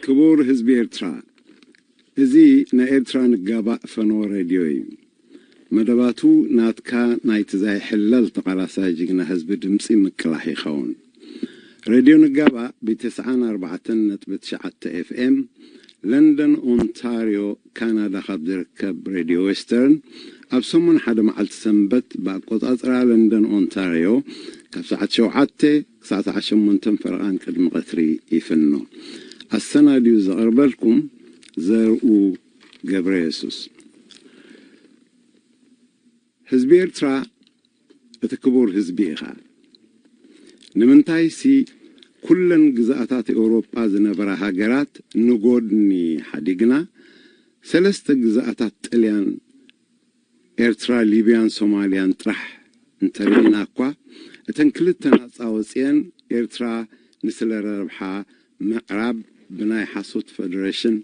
ክቡር ህዝቢ ኤርትራ፣ እዚ ናይ ኤርትራ ንጋባእ ፈነወ ሬድዮ እዩ። መደባቱ ናትካ ናይቲ ዘይሕለል ተቓላሳይ ጅግና ህዝቢ ድምጺ ምቅላሕ ይኸውን። ሬድዮ ንጋባእ ብ94.9 ኤፍኤም ለንደን ኦንታርዮ ካናዳ ካብ ዝርከብ ሬድዮ ዌስተርን ኣብ ሰሙን ሓደ መዓልቲ ሰንበት ብኣቆጻጽራ ለንደን ኦንታርዮ ካብ ሰዓት ሸውዓተ ክሳዕ ሰዓት ሸሞንተን ፈረቓን ቅድሚ ቀትሪ ይፍኖ። ኣሰናድዩ ዘቕርበልኩም ዘርኡ ገብረ የሱስ። ህዝቢ ኤርትራ እቲ ክቡር ህዝቢ ኢኻ። ንምንታይሲ ኩለን ግዝኣታት ኤውሮጳ ዝነበራ ሃገራት ንጎድኒ ሓዲግና ሰለስተ ግዝኣታት ጥልያን ኤርትራ፣ ሊብያን ሶማልያን ጥራሕ እንተርኢና እኳ እተን ክልተ ናጻ ወጽኤን ኤርትራ ንስለ ረብሓ ምዕራብ ብናይ ሓሶት ፈደረሽን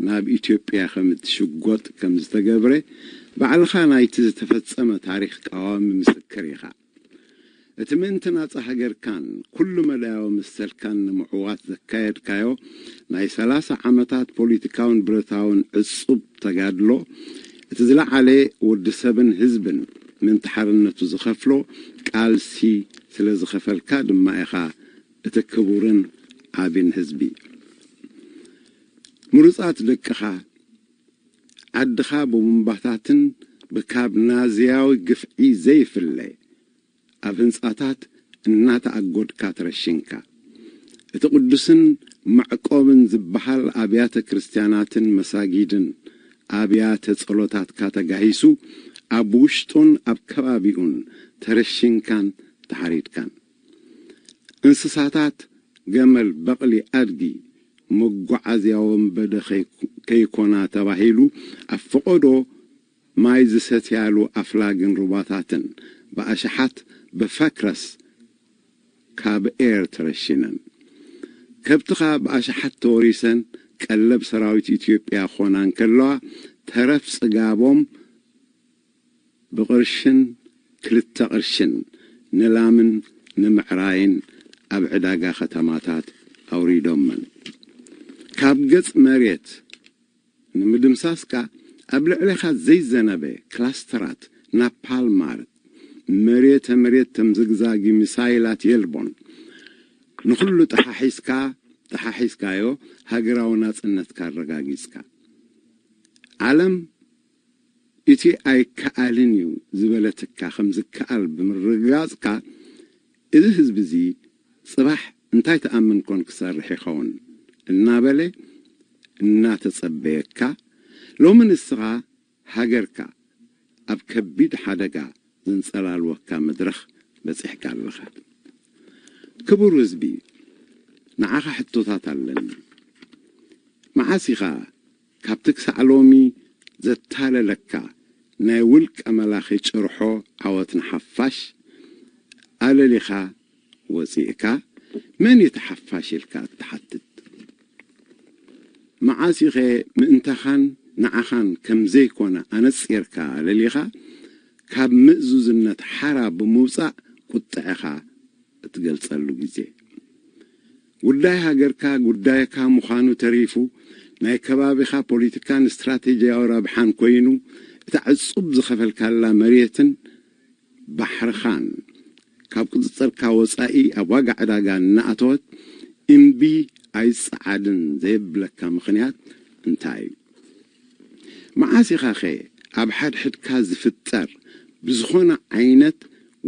ናብ ኢትዮጵያ ከም እትሽጎጥ ከም ዝተገብረ ባዕልኻ ናይቲ ዝተፈጸመ ታሪኽ ቀዋሚ ምስክር ኢኻ። እቲ ምእንቲ ናጻ ሃገርካን ኩሉ መዳያዊ መሰልካን ንምዕዋት ዘካየድካዮ ናይ ሰላሳ ዓመታት ፖለቲካውን ብረታውን ዕጹብ ተጋድሎ፣ እቲ ዝለዓለ ወዲ ሰብን ህዝብን ምእንቲ ሓርነቱ ዝኸፍሎ ቃልሲ ስለ ዝኸፈልካ ድማ ኢኻ እቲ ክቡርን ዓቢን ህዝቢ። ምሩጻት ደቅኻ፣ ዓድኻ ብቡምባታትን ብካብ ናዝያዊ ግፍዒ ዘይፍለ ኣብ ህንጻታት እናተኣጎድካ ተረሽንካ። እቲ ቅዱስን መዕቆብን ዝበሃል ኣብያተ ክርስትያናትን መሳጊድን ኣብያተ ጸሎታትካ ተጋሂሱ ኣብ ውሽጡን ኣብ ከባቢኡን ተረሽንካን ተሓሪድካን። እንስሳታት ገመል፣ በቕሊ፣ ኣድጊ መጓዓዝያ ወንበደ ከይኮና ተባሂሉ ኣብ ፈቐዶ ማይ ዝሰትያሉ ኣፍላግን ሩባታትን ብኣሽሓት ብፈክረስ ካብ ኤር ተረሺነን። ከብትኻ ብኣሽሓት ተወሪሰን ቀለብ ሰራዊት ኢትዮጵያ ኾና እንከለዋ ተረፍ ጽጋቦም ብቕርሽን ክልተ ቅርሽን ንላምን ንምዕራይን ኣብ ዕዳጋ ከተማታት ኣውሪዶመን። ካብ ገጽ መሬት ንምድምሳስካ ኣብ ልዕሌኻ ዘይዘነበ ክላስተራት ናፓልማር መሬተ መሬት ተምዝግዛጊ ሚሳይላት የልቦን። ንኹሉ ጠሓሒስካ ጠሓሒስካዮ ሃገራዊ ናጽነትካ ኣረጋጊጽካ። ዓለም እቲ ኣይከኣልን እዩ ዝበለትካ ከም ዝከኣል ብምርግጋጽካ፣ እዚ ህዝቢ እዚ ጽባሕ እንታይ ተኣምን ኮን ክሰርሕ ይኸውን እናበለ እናተጸበየካ፣ ሎሚ ንስኻ ሃገርካ ኣብ ከቢድ ሓደጋ ዘንጸላልወካ መድረኽ በጺሕካ ኣለኻ። ክቡር ህዝቢ፣ ንዓኻ ሕቶታት ኣለኒ። መዓስ ኢኻ ካብቲ ክሳዕ ሎሚ ዘታለለካ ናይ ውልቀ መላኺ ጭርሖ ዓወት ንሓፋሽ ኣለሊኻ ወጺእካ፣ መን እዩ እቲ ሓፋሽ ኢልካ እትሓትት? መዓስ ኢኸ ምእንታኻን ንዓኻን ከም ዘይኮነ ኣነጺርካ ኣለሊኻ ካብ ምእዙዝነት ሓራ ብምውጻእ ቁጥዐኻ እትገልጸሉ ግዜ? ጉዳይ ሃገርካ ጉዳይካ ምዃኑ ተሪፉ፣ ናይ ከባቢኻ ፖለቲካን ስትራቴጂያዊ ረብሓን ኮይኑ፣ እታ ዕጹብ ዝኸፈልካላ መሬትን ባሕርኻን ካብ ቁጽጽርካ ወጻኢ ኣብ ዋጋ ዕዳጋ እናኣተወት እምቢ ኣይጸዓድን ዘየብለካ ምኽንያት እንታይ እዩ? መዓስ ኢኻኸ ኣብ ሓድሕድካ ዝፍጠር ብዝኾነ ዓይነት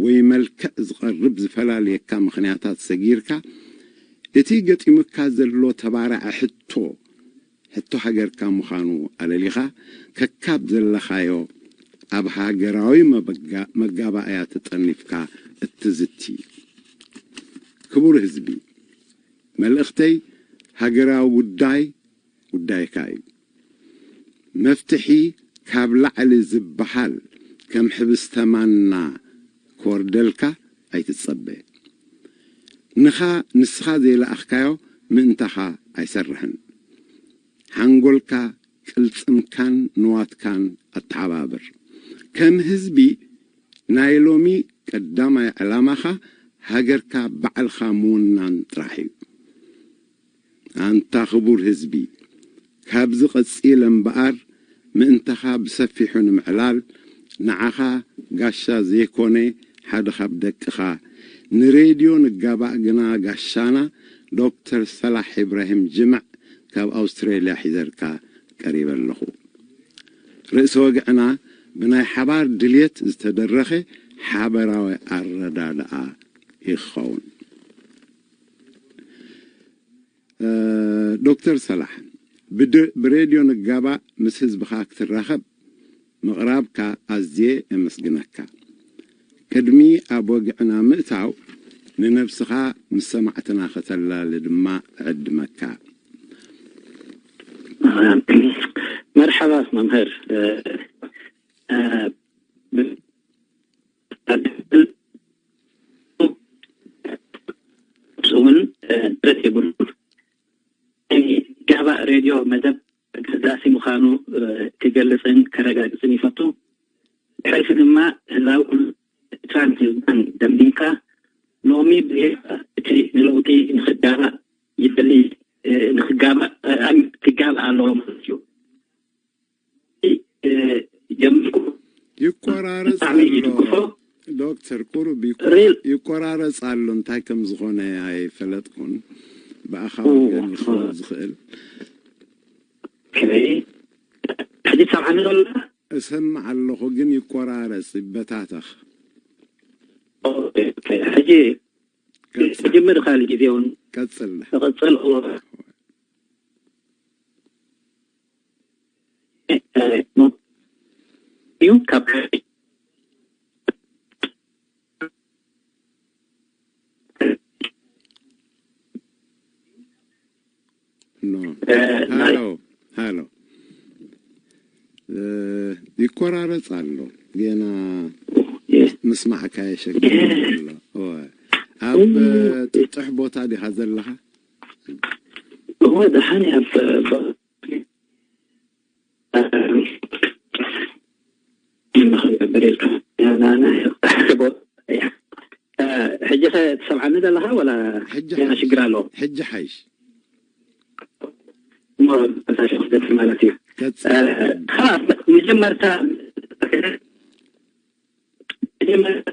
ወይ መልክዕ ዝቐርብ ዝፈላልየካ ምኽንያታት ሰጊርካ እቲ ገጢሙካ ዘሎ ተባራዒ ሕቶ፣ ሕቶ ሃገርካ ምዃኑ ኣለሊኻ ከካብ ዘለኻዮ ኣብ ሃገራዊ መበጋ-፣ መጋባእያ ተጠርኒፍካ እትዝቲ? ክቡር ህዝቢ፣ መልእኽተይ ሃገራዊ ጉዳይ ጉዳይካ እዩ። መፍትሒ ካብ ላዕሊ ዝበሃል ከም ሕብስተ ማና ክወርደልካ ኣይትጸበ። ንኻ ንስኻ ዘይለኣኽካዮ ምእንታኻ ኣይሰርሕን። ሓንጎልካ፣ ቅልጽምካን ንዋትካን ኣተሓባብር። ከም ህዝቢ ናይ ሎሚ ቀዳማይ ዕላማኻ ሃገርካ ባዕልኻ ምውናን ጥራሕ እዩ። ኣንታ ክቡር ህዝቢ፣ ካብዚ ቀጺለ እምበኣር ምእንታኻ ብሰፊሑ ንምዕላል፣ ንዓኻ ጋሻ ዘይኮነ ሓደ ካብ ደቅኻ፣ ንሬድዮ ንጋባእ ግና ጋሻና ዶክተር ሰላሕ ኢብራሂም ጅምዕ ካብ ኣውስትሬልያ ሒዘልካ ቀሪበ ኣለኹ። ርእሰ ወግዕና ብናይ ሓባር ድልየት ዝተደረኸ ሓበራዊ ኣረዳድኣ ይኸውን። እ፣ ዶክተር ሰላሕ፣ ብድ-፣ ብሬድዮ ንጋባእ ምስ ህዝብኻ ክትራኸብ ምቕራብካ ኣዝየ የመስግነካ። ቅድሚ ኣብ ወግዕና ምእታው፣ ንነብስኻ ምስ ሰማዕትና ከተላሊ ድማ እዕድመካ። መርሓባ መምህር። እ፣ እ፣ ብ-፣ እውን፣ እ፣ ብረት የብሉን። ናይ ጋባእ ሬድዮ መደብ ኣገዳሲ ምዃኑ፣ እ፣ ክገልጽን ከረጋግጽን ይፈቱ። ብሕልፊ ድማ ህላው ኩነታትን ህዝባን ደምዲምካ፣ ሎሚ ብዘይካ እቲ ንለውጢ ንኽጋባእ ይደሊ፣ እ፣ ንኽጋባእ፣ እ፣ ክጋባእ ኣለዎ ማለት እዩ። እ፣ ጀሚርኩ ይቆራረጽ ብጣዕሚ ኣሎ ይድግፎ። ዶክተር፣ ቁሩብ ይቆ-፣ ሪል- ይቆራረጽ ኣሎ። እንታይ ከም ዝኾነ ኣይፈለጥኩን። ብኣኻ ኦ፣ ወገን ክኸውን ኦ። ዝኽእል። ኦኬ። ሕጂ ትሰምዓኒ ዘሎ? እሰምዕ ኣለኹ፣ ግን ይቆራረጽ፣ ይበታተኽ። ኦኬ። ሕጂ ቀጽል፣ ክጅምር ካልእ ግዜ እውን ቀጽል። ተቐጸል እዩ። ካብ ኖ። እ፣ ሃሎ፣ ሃሎ። እ፣ ይቆራረጽ ኣሎ። ገና ምስማዕካ የሸግር ኣሎ። እወ። ኣብ፣ እ፣ ጥጡሕ ቦታ ዲኻ ዘለኻ? እወ፣ ደሓን እየ። ኣብ፣ እ፣ ሕጂ ኸ ትሰምዓኒ ዘለኻ ወላ ሕጂ ገና ሓይሽ። ሽግር ኣለዎ? ሕጂ ሓይሽ። እሞ፣ ፈሳሽ ክደርስ ማለት እዩ። ቀጽል። እ፣ ኸላስ፣ መጀመርታ፣ መጀመርታ፣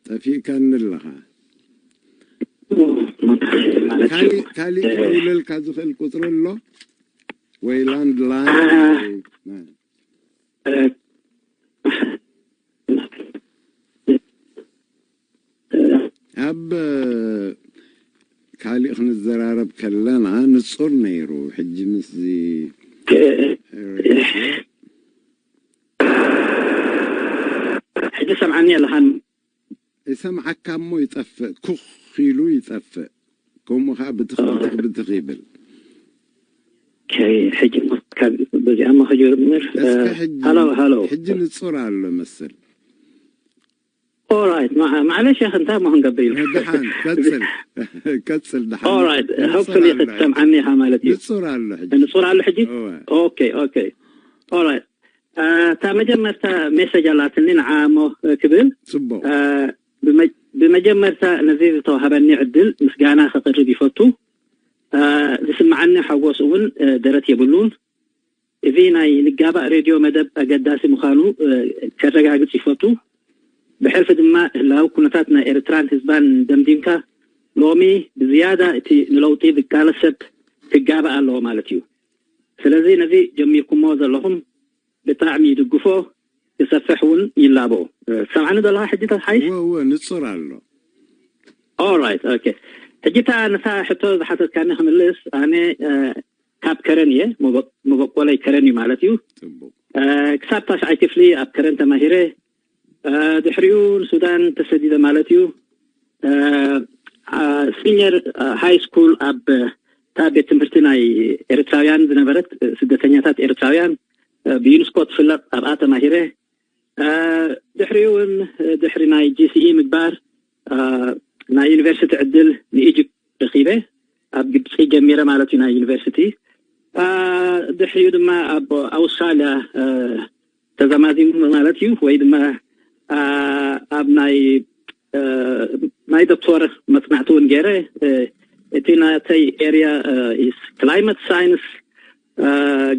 ጠፊእካኒ ኣለኻ። ማለት እዩ። ካሊእ፣ ካሊእ ክድውለልካ ዝኽእል ቁጽሪ ኣሎ? ወይ ላንድ ላይን? አ፣ ወይ፣ እ። እ፣ ኣብ፣ እ፣ ካሊእ ክንዘራረብ ከለና ንጹር ነይሩ። ሕጂ ምስዚ፣ እ፣ እ፣ ሕጂ ሰምዓኒ ኣለኻን? ይሰምዓካ እሞ ይጠፍእ፣ ኩኽ ኢሉ ይጠፍእ። ከምኡ ኸዓ ብትኽ ብትኽ ብትኽ ይብል። ኦኬ፣ ሕጂ ካብ በዚኣ እሞ ክጅምር። እስከ ሕጂ፣ ሃሎ፣ ሃሎ። ሕጂ ንጹር ኣሎ መስል። ኦራይት፣ ማ-፣ ማዕለሽ፣ ያኽ እንታይ እሞ ክንገብር ኢሉ። ደሓን፣ ቀጽል። ቀጽል፣ ደሓን። ኦራይት፣ ንጹር ሆፕፉሊ ኣሎ ሕጂ። ክትሰምዓኒ ኢኻ ማለት እዩ። ንጹር ኣሎ ሕጂ። ንጹር ኣሎ ሕጂ? እወ። ኦኬ፣ ኦኬ። ኦራይት። እ፣ እታ መጀመርታ ሜሴጅ ኣላትኒ ንዓ እሞ ክብል፣ ጽቡቕ። እ፣ ብመ-፣ ብመጀመርታ ነዚ ዝተዋህበኒ ዕድል ምስጋና ከቕርብ ይፈቱ። እ፣ ዝስምዓኒ ሓጎስ እውን፣ እ፣ ደረት የብሉን። እዚ ናይ ንጋባእ ሬድዮ መደብ ኣገዳሲ ምዃኑ፣ እ፣ ከረጋግጽ ይፈቱ። ብሕልፊ ድማ ህላዊ ኩነታት ናይ ኤርትራን ህዝባን ደምዲምካ፣ ሎሚ ብዝያዳ እቲ ንለውጢ ዝቃለስ ሰብ ክጋባእ ኣለዎ ማለት እዩ። ስለዚ ነዚ ጀሚርኩሞ ዘለኹም ብጣዕሚ ይድግፎ፣ ክሰፍሕ እውን ይላቦ። እ፣ ትሰምዓኒ ዘለኻ ሕጂ ተሓይሽ? እወ፣ እወ፣ ንጹር ኣሎ። ኦራይት፣ ኦኬ። ሕጂ እታ ነታ ሕቶ ዝሓተትካኒ ክምልስ፣ ኣነ፣ እ፣ ካብ ከረን እየ፣ መበ-፣ መበቆለይ ከረን እዩ ማለት እዩ። ጽቡቕ። እ፣ ክሳብ ታሽዓይ ክፍሊ ኣብ ከረን ተማሂረ። እ፣ ድሕሪኡ ንሱዳን ተሰዲደ ማለት እዩ። እ፣ እ፣ ሲኒየር፣ እ፣ ሃይ ስኩል ኣብ፣ እ፣ እታ ቤት ትምህርቲ ናይ ኤርትራውያን ዝነበረት፣ እ፣ ስደተኛታት ኤርትራውያን፣ እ፣ ብዩኒስኮ ትፍለጥ፣ ኣብኣ ተማሂረ። እ፣ ድሕሪኡ እውን፣ እ፣ ድሕሪ ናይ ጂ ሲ ኢ ምግባር፣ እ፣ ናይ ዩኒቨርሲቲ ዕድል ንኢጅፕት ረኺበ። ኣብ ግብፂ ጀሚረ ማለት እዩ ናይ ዩኒቨርሲቲ። እ፣ ድሕሪኡ ድማ ኣብ ኣውስትራልያ፣ እ፣ ተዛማዚሙ ማለት እዩ፣ ወይ ድማ፣ እ፣ ኣብ ናይ፣ እ፣ ናይ ዶክተር መፅናዕቲ እውን ገይረ። እቲ ናተይ ኤርያ ክላይመት ሳይንስ፣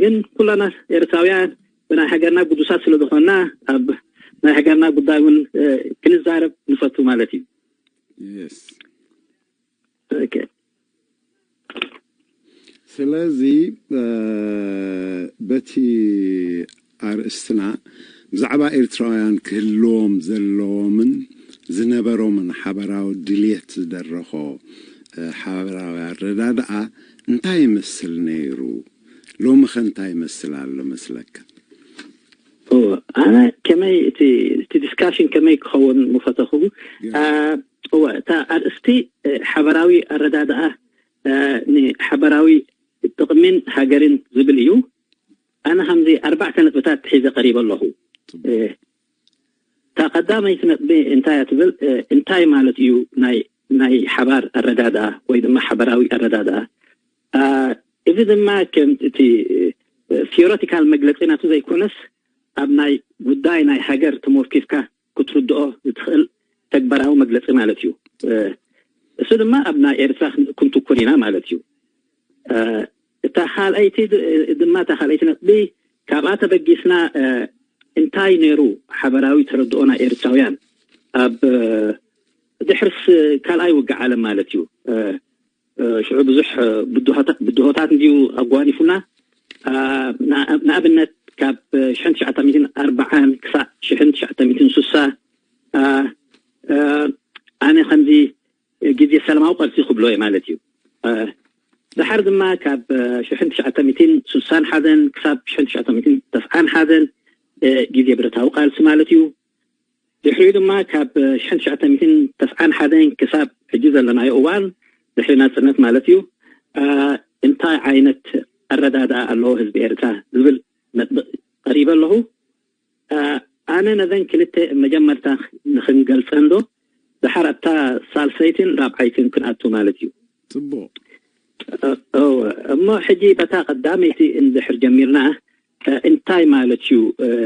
ግን ኩላና ኤርትራውያን ብናይ ሃገርና ግዱሳት ስለዝኾንና ኣብ ናይ ሃገርና ጉዳይ እውን ክንዛረብ ንፈቱ ማለት እዩ። ስለዚ በቲ ኣርእስትና ብዛዕባ ኤርትራውያን ክህልዎም ዘለዎምን ዝነበሮምን ሓበራዊ ድልየት ዝደረኾ ሓበራዊ ኣረዳድኣ እንታይ ይመስል ነይሩ? ሎሚ ኸ እንታይ ይመስል ኣሎ መስለካ? ኣነ ከመይ እቲ ዲስካሽን ከመይ ክኸውን ምፈተኹ? እወ፣ እታ ኣርእስቲ ሓበራዊ ኣረዳድኣ ንሓበራዊ ጥቕሚን ሃገርን ዝብል እዩ። ኣነ ከምዚ ኣርባዕተ ነጥብታት ሒዘ ቀሪበ ኣለኹ። እታ ቀዳመይቲ ነጥቢ እንታይ እያ ትብል? እንታይ ማለት እዩ ናይ ናይ ሓባር ኣረዳድኣ ወይ ድማ ሓበራዊ ኣረዳድኣ? እዚ ድማ ከም እቲ ቲዮሬቲካል መግለፂ ናቱ ዘይኮነስ ኣብ ናይ ጉዳይ ናይ ሃገር ተሞርኪስካ ክትርድኦ ዝትኽእል ተግባራዊ መግለፂ ማለት እዩ። እሱ ድማ ኣብ ናይ ኤርትራ ክንትኩር ኢና ማለት እዩ። እታ ካልኣይቲ ድማ እታ ካልኣይቲ ነጥቢ ካብኣ ተበጊስና እንታይ ነይሩ ሓበራዊ ተረድኦ ናይ ኤርትራውያን ኣብ ድሕርስ ካልኣይ ውግእ ዓለም ማለት እዩ። ሽዑ ብዙሕ ብድሆታት እንዲዩ ኣጓኒፉና። ንኣብነት ካብ ሽሕን ትሽዓተ ሚእትን ኣርባዓን ክሳዕ ሽሕን ትሽዓተ ሚእትን ስሳ ኣነ ከምዚ ግዜ ሰላማዊ ቃልሲ ክብሎ እየ ማለት እዩ። ድሓር ድማ ካብ ሽሕን ትሽዓተ ሚእትን ስሳን ሓደን ክሳብ ሽሕን ትሽዓተ ሚእትን ተስዓን ሓደን ግዜ ብረታዊ ቃልሲ ማለት እዩ። ድሕሪኡ ድማ ካብ ሽሕን ትሽዓተ ሚእትን ተስዓን ሓደን ክሳብ ሕጂ ዘለናዮ እዋን ድሕሪ ናፅነት ማለት እዩ እንታይ ዓይነት ኣረዳድኣ ኣለዎ ህዝቢ ኤርትራ ዝብል ነጥቢ ቀሪበ ኣለኹ። ኣነ ነዘን ክልተ መጀመርታ ንክንገልፀን ዶ ድሓር ኣብታ ሳልሰይትን ራብዓይትን ክንኣቱ ማለት እዩ። ፅቡቅ። እሞ ሕጂ በታ ቀዳመይቲ እንድሕር ጀሚርና እንታይ ማለት እዩ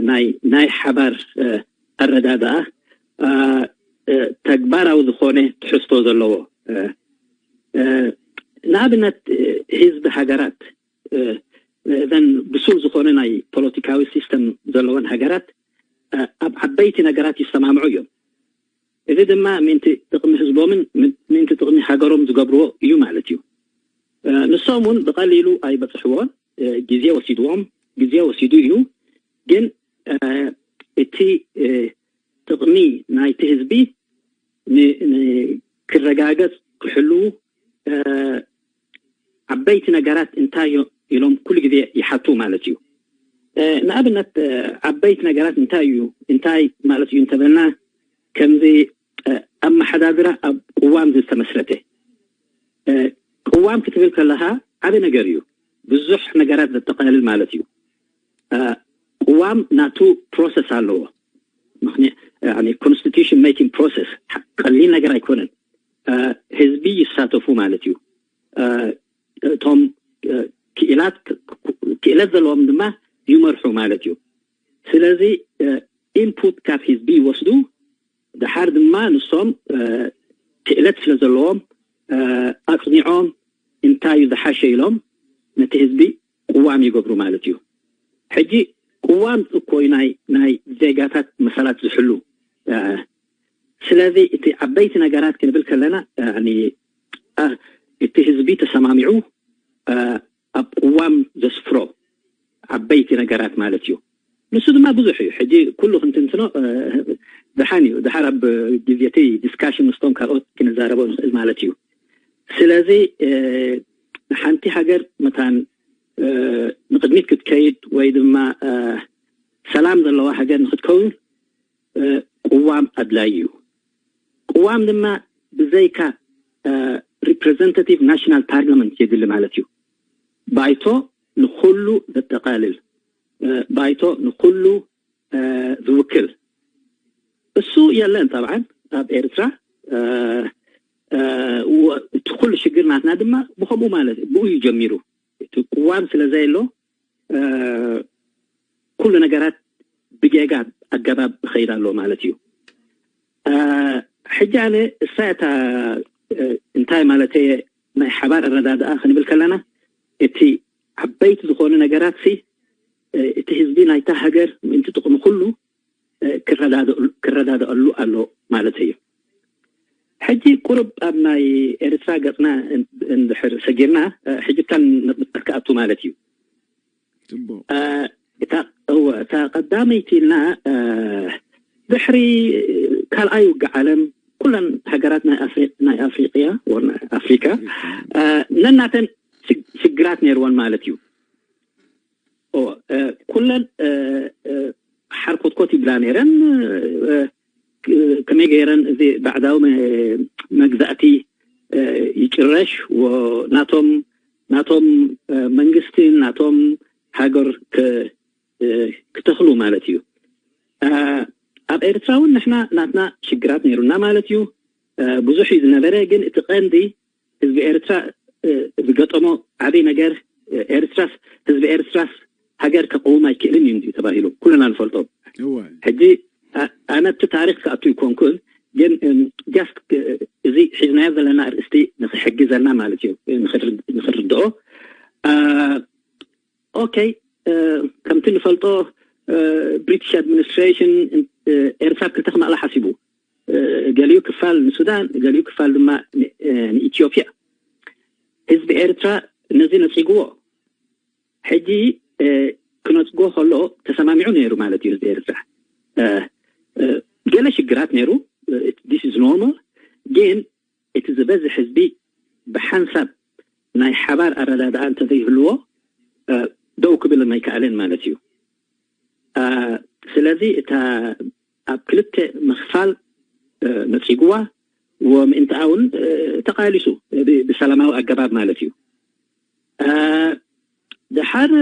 ናይ ናይ ሓባር ኣረዳድኣ ተግባራዊ ዝኾነ ትሕዝቶ ዘለዎ? ንኣብነት ህዝቢ ሃገራት እዘን ብሱል ዝኾነ ናይ ፖለቲካዊ ሲስተም ዘለወን ሃገራት ኣብ ዓበይቲ ነገራት ይሰማምዑ እዮም። እዚ ድማ ምእንቲ ጥቕሚ ህዝቦምን ምእንቲ ጥቕሚ ሃገሮም ዝገብርዎ እዩ ማለት እዩ። ንሶም እውን ብቐሊሉ ኣይበፅሕዎን። ግዜ ወሲድዎም ግዜ ወሲዱ እዩ። ግን እቲ ጥቕሚ ናይቲ ህዝቢ ክረጋገፅ ክሕልዉ ዓበይቲ ነገራት እንታይ ኢሎም ኩሉ ግዜ ይሓቱ ማለት እዩ። ንኣብነት ዓበይቲ ነገራት እንታይ እዩ እንታይ ማለት እዩ እንተበልና ከምዚ ኣመሓዳድራ ኣብ ቅዋም ዝተመስረተ ቅዋም ክትብል ከለካ ዓብ ነገር እዩ። ብዙሕ ነገራት ዘጠቃልል ማለት እዩ። ቅዋም ናቱ ፕሮሰስ ኣለዎ። ምክንያት ኮንስቲቱሽን ሜኪንግ ፕሮሰስ ቀሊል ነገር ኣይኮነን። ህዝቢ ይሳተፉ ማለት እዩ። እቶም ክእላት ክእለት ዘለዎም ድማ ይመርሑ ማለት እዩ። ስለዚ ኢንፑት ካብ ህዝቢ ይወስዱ። ድሓር ድማ ንሶም ክእለት ስለ ዘለዎም ኣፅኒዖም እንታይ እዩ ዝሓሸ ኢሎም ነቲ ህዝቢ ቅዋም ይገብሩ ማለት እዩ። ሕጂ ቅዋም እኮ እዩ ናይ ናይ ዜጋታት መሰላት ዝሕሉ። ስለዚ እቲ ዓበይቲ ነገራት ክንብል ከለና እቲ ህዝቢ ተሰማሚዑ ኣብ ቅዋም ዘስፍሮ ዓበይቲ ነገራት ማለት እዩ። ንሱ ድማ ብዙሕ እዩ። ሕጂ ኩሉ ክንትንትኖ ደሓን እዩ። ድሓር ኣብ ግዜ እቲ ዲስካሽን ምስቶም ካልኦት ክንዛረቦ ንኽእል ማለት እዩ። ስለዚ ንሓንቲ ሃገር መታን ንቅድሚት ክትከይድ ወይ ድማ ሰላም ዘለዋ ሃገር ንክትከውን ቅዋም ኣድላይ እዩ። ቅዋም ድማ ብዘይካ ሪፕሬዘንታቲቭ ናሽናል ፓርላመንት የድሊ ማለት እዩ። ባይቶ ንኩሉ ዘጠቃልል፣ ባይቶ ንኩሉ ዝውክል እሱ የለን። ጠብዓን ኣብ ኤርትራ እቲ ኩሉ ሽግር ናትና ድማ ብከምኡ ማለት ብኡ እዩ ጀሚሩ። እቲ ቅዋም ስለ ዘየሎ ኩሉ ነገራት ብጌጋ ኣገባብ ይኸይድ ኣሎ ማለት እዩ። ሕጂ ኣነ እሳ እታ እንታይ ማለት ናይ ሓባር ኣረዳድኣ ክንብል ከለና እቲ ዓበይቲ ዝኾኑ ነገራት ሲ እቲ ህዝቢ ናይታ ሃገር ምእንቲ ጥቕሚ ኩሉ ክረዳደኣሉ ኣሎ ማለት እዩ። ሕጂ ቁርብ ኣብ ናይ ኤርትራ ገጽና እንድሕር ሰጊርና ሕጂ እታን ነጥብታት ክኣቱ ማለት እዩ። እታ ቀዳመይቲ ኢልና ድሕሪ ካልኣይ ውግእ ዓለም ኩለን ሃገራት ናይ ኣፍሪቅያ ኣፍሪካ ነናተን ሽግራት ነይርወን ማለት እዩ። ኩለን ሓርኮትኮት ይብላ ነይረን። ከመይ ገይረን እዚ ባዕዳዊ መግዛእቲ ይጭረሽ ናቶም ናቶም መንግስቲ ናቶም ሃገር ክተኽሉ ማለት እዩ። ኣብ ኤርትራ እውን ንሕና ናትና ሽግራት ነይሩና ማለት እዩ። ብዙሕ እዩ ዝነበረ፣ ግን እቲ ቀንዲ ህዝቢ ኤርትራ ዝገጠሞ ዓብይ ነገር ኤርትራስ ህዝቢ ኤርትራስ ሃገር ከቀውም ኣይክእልን እዩ እንዲዩ ተባሂሉ ኩልና ንፈልጦ። ሕጂ ኣነ እቲ ታሪክ ክኣቱ ይኮንኩን፣ ግን ጃስት እዚ ሒዝናዮ ዘለና ኣርእስቲ ንክሕግዘና ማለት እዩ ንክርድኦ። ኦኬ፣ ከምቲ ንፈልጦ ብሪቲሽ ኣድሚኒስትሬሽን ኤርትራ ክልተ ክመቕላ ሓሲቡ፣ ገሊኡ ክፋል ንሱዳን፣ ገሊኡ ክፋል ድማ ንኢትዮጵያ። ህዝቢ ኤርትራ ነዚ ነጺግዎ። ሕጂ ክነጽጎ ከሎ ተሰማሚዑ ነይሩ ማለት እዩ። ህዝቢ ኤርትራ ገለ ሽግራት ነይሩ፣ this is normal። ግን እቲ ዝበዝሕ ህዝቢ ብሓንሳብ ናይ ሓባር ኣረዳድኣ እንተዘይህልዎ ደው ክብል ኣይከኣለን ማለት እዩ። ስለዚ እታ ኣብ ክልተ ምኽፋል ነጺግዋ፣ ወምእንትኣ እውን ተቃሊሱ ብሰላማዊ ኣገባብ ማለት እዩ። ደሓር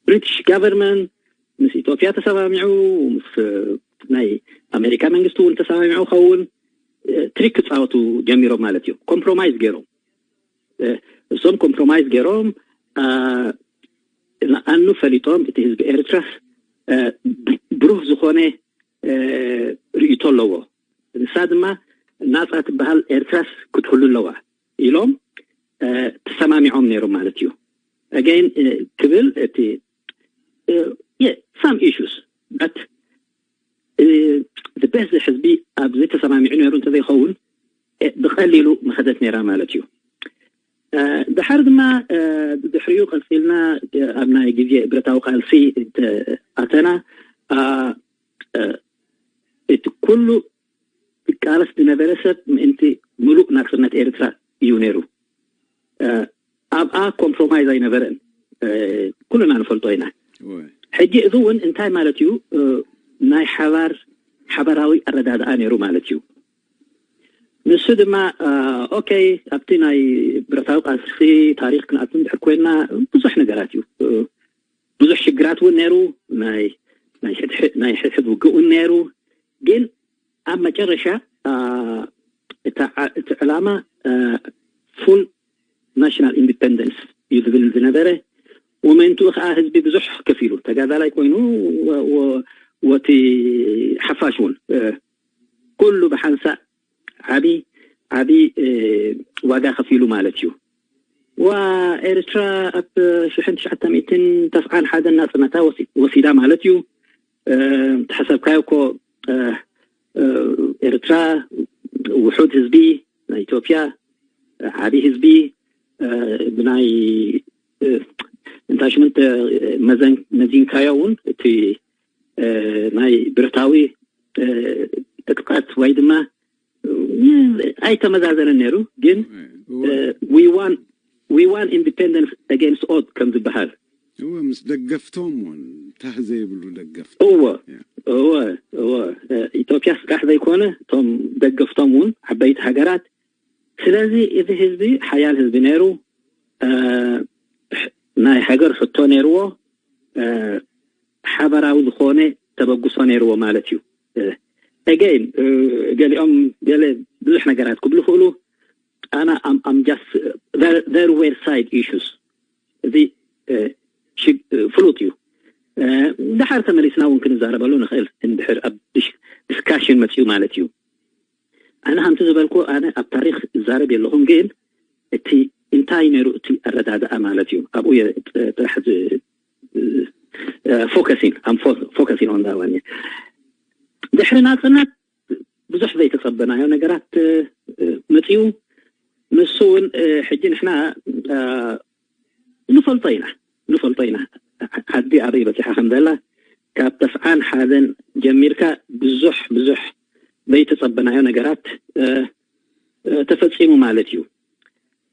ብሪቲሽ ጋቨርንመንት ምስ ኢትዮጵያ ተሰማሚዑ፣ ምስ ናይ ኣሜሪካ መንግስቲ እውን ተሰማሚዑ ከውን ትሪክ ክፃወቱ ጀሚሮም ማለት እዩ። ኮምፕሮማይዝ ገይሮም እሶም ኮምፕሮማይዝ ገይሮም ንኣኑ ፈሊጦም እቲ ህዝቢ ኤርትራስ ብሩህ ዝኾነ ርእይቶ ኣለዎ። ንሳ ድማ ናፃ ትበሃል ኤርትራስ ክትህሉ ኣለዋ ኢሎም ተሰማሚዖም ነይሮም ማለት እዩ። ኣገይን ክብል እቲ some issues but ዝበዝሕ ህዝቢ ኣብዚ ተሰማሚዑ ነይሩ እንተዘይኸውን ብቐሊሉ መኸደት ነይራ ማለት እዩ። ድሓር ድማ ድሕሪኡ ቀፂልና ኣብ ናይ ግዜ ብረታዊ ቃልሲ ኣተና። እቲ ኩሉ ዝቃለስ ዝነበረ ሰብ ምእንቲ ሙሉእ ናፅነት ኤርትራ እዩ ነይሩ። ኣብኣ ኮምፕሮማይዝ ኣይነበረን። ኩልና ንፈልጦ ኢና። ሕጂ እዚ እውን እንታይ ማለት እዩ? ናይ ሓባር ሓባራዊ ኣረዳድኣ ነይሩ ማለት እዩ። ንሱ ድማ ኦኬ፣ ኣብቲ ናይ ብረታዊ ቃልሲ ታሪክ ክንኣቱ እንድሕር ኮይና ብዙሕ ነገራት እዩ። ብዙሕ ሽግራት እውን ነይሩ። ናይ ናይ ሕድሕድ ውግእ እውን ነይሩ። ግን ኣብ መጨረሻ እቲ ዕላማ ፉል ናሽናል ኢንዲፐንደንስ እዩ ዝብል ዝነበረ። ወመንትኡ ከዓ ህዝቢ ብዙሕ ከፊሉ፣ ተጋዳላይ ኮይኑ፣ ወቲ ሓፋሽ እውን ኩሉ ብሓንሳእ ዓቢ ዓቢ ዋጋ ከፊሉ ማለት እዩ። ዋ ኤርትራ ኣብ ሽሕን ትሽዓተ ሚእትን ተስዓን ሓደን ናጽነታ ወሲዳ ማለት እዩ። ተሓሰብካዮ እኮ ኤርትራ ውሑድ ህዝቢ ናይ ኢትዮጵያ ዓቢ ህዝቢ ብናይ እንታይ ሽመንተ መዚንካዮ እውን እቲ ናይ ብረታዊ ዕጥቃት ወይ ድማ ኣይተመዛዘነን ነይሩ። ግን we won independence against odds ከም ዝበሃል እወ ምስ ደገፍቶም እውን ታህ ዘይብሉ ደገፍቶም እወ እወ እወ ኢትዮጵያ ስራሕ ዘይኮነ እቶም ደገፍቶም እውን ዓበይቲ ሃገራት። ስለዚ እዚ ህዝቢ ሓያል ህዝቢ ነይሩ። ናይ ሃገር ሕቶ ነይርዎ። ሓበራዊ ዝኾነ ተበግሶ ነይርዎ ማለት እዩ። Again ገሊኦም ገለ ብዙሕ ነገራት ክብሉ ይኽእሉ። ኣና I'm just there were side issues። እዚ ፍሉጥ እዩ። ድሓር ተመሊስና እውን ክንዛረበሉ ንኽእል፣ እንድሕር ኣብ ዲስካሽን መፅኡ ማለት እዩ። ኣነ ከምቲ ዝበልኩ፣ ኣነ ኣብ ታሪክ እዛረብ የለኹም፣ ግን እቲ እንታይ ነይሩ እቲ ኣረዳድኣ ማለት እዩ። ኣብኡ ጥራሕ ፎከሲን ፎከሲን ኦን ዛዋን ድሕሪ ናፅነት ብዙሕ ዘይተጸበናዮ ነገራት መጽኡ። ንሱ እውን ሕጂ ንሕና ንፈልጦ ኢና ንፈልጦ ኢና ዓዲ ኣበይ በጺሓ ከም ዘላ። ካብ ተስዓን ሓደን ጀሚርካ ብዙሕ ብዙሕ ዘይተጸበናዮ ነገራት ተፈጺሙ ማለት እዩ።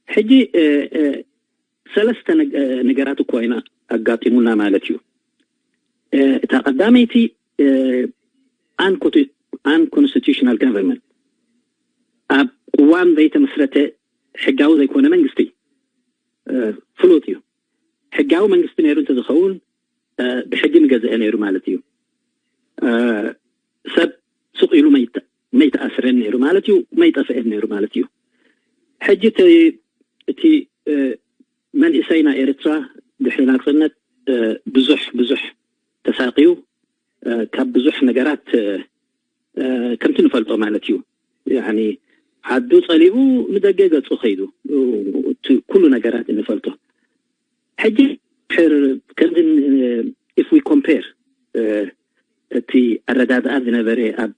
ሕጂ ሰለስተ ነገራት እኮ ኢና ኣጋጢሙና ማለት እዩ። እታ ቀዳመይቲ unconstitutional government፣ ኣብ ቅዋም ዘይተመስረተ ሕጋዊ ዘይኮነ መንግስቲ። ፍሉጥ እዩ። ሕጋዊ መንግስቲ ነይሩ እንተዝኸውን ብሕጊ ምገዝአ ነይሩ ማለት እዩ። ሰብ ሱቕ ኢሉ መይተኣስረን ነይሩ ማለት እዩ፣ መይጠፍአን ነይሩ ማለት እዩ። ሕጂ እቲ መንእሰይ ናይ ኤርትራ ድሕሪ ናጽነት ብዙሕ ብዙሕ ተሳቅዩ፣ ካብ ብዙሕ ነገራት ከምቲ ንፈልጦ ማለት እዩ። ዓዱ ጸሊኡ ንደገ ገጹ ከይዱ፣ ኩሉ ነገራት እንፈልጦ። ሕጂ ከምዚ if we compare እቲ ኣረዳድኣ ዝነበረ ኣብ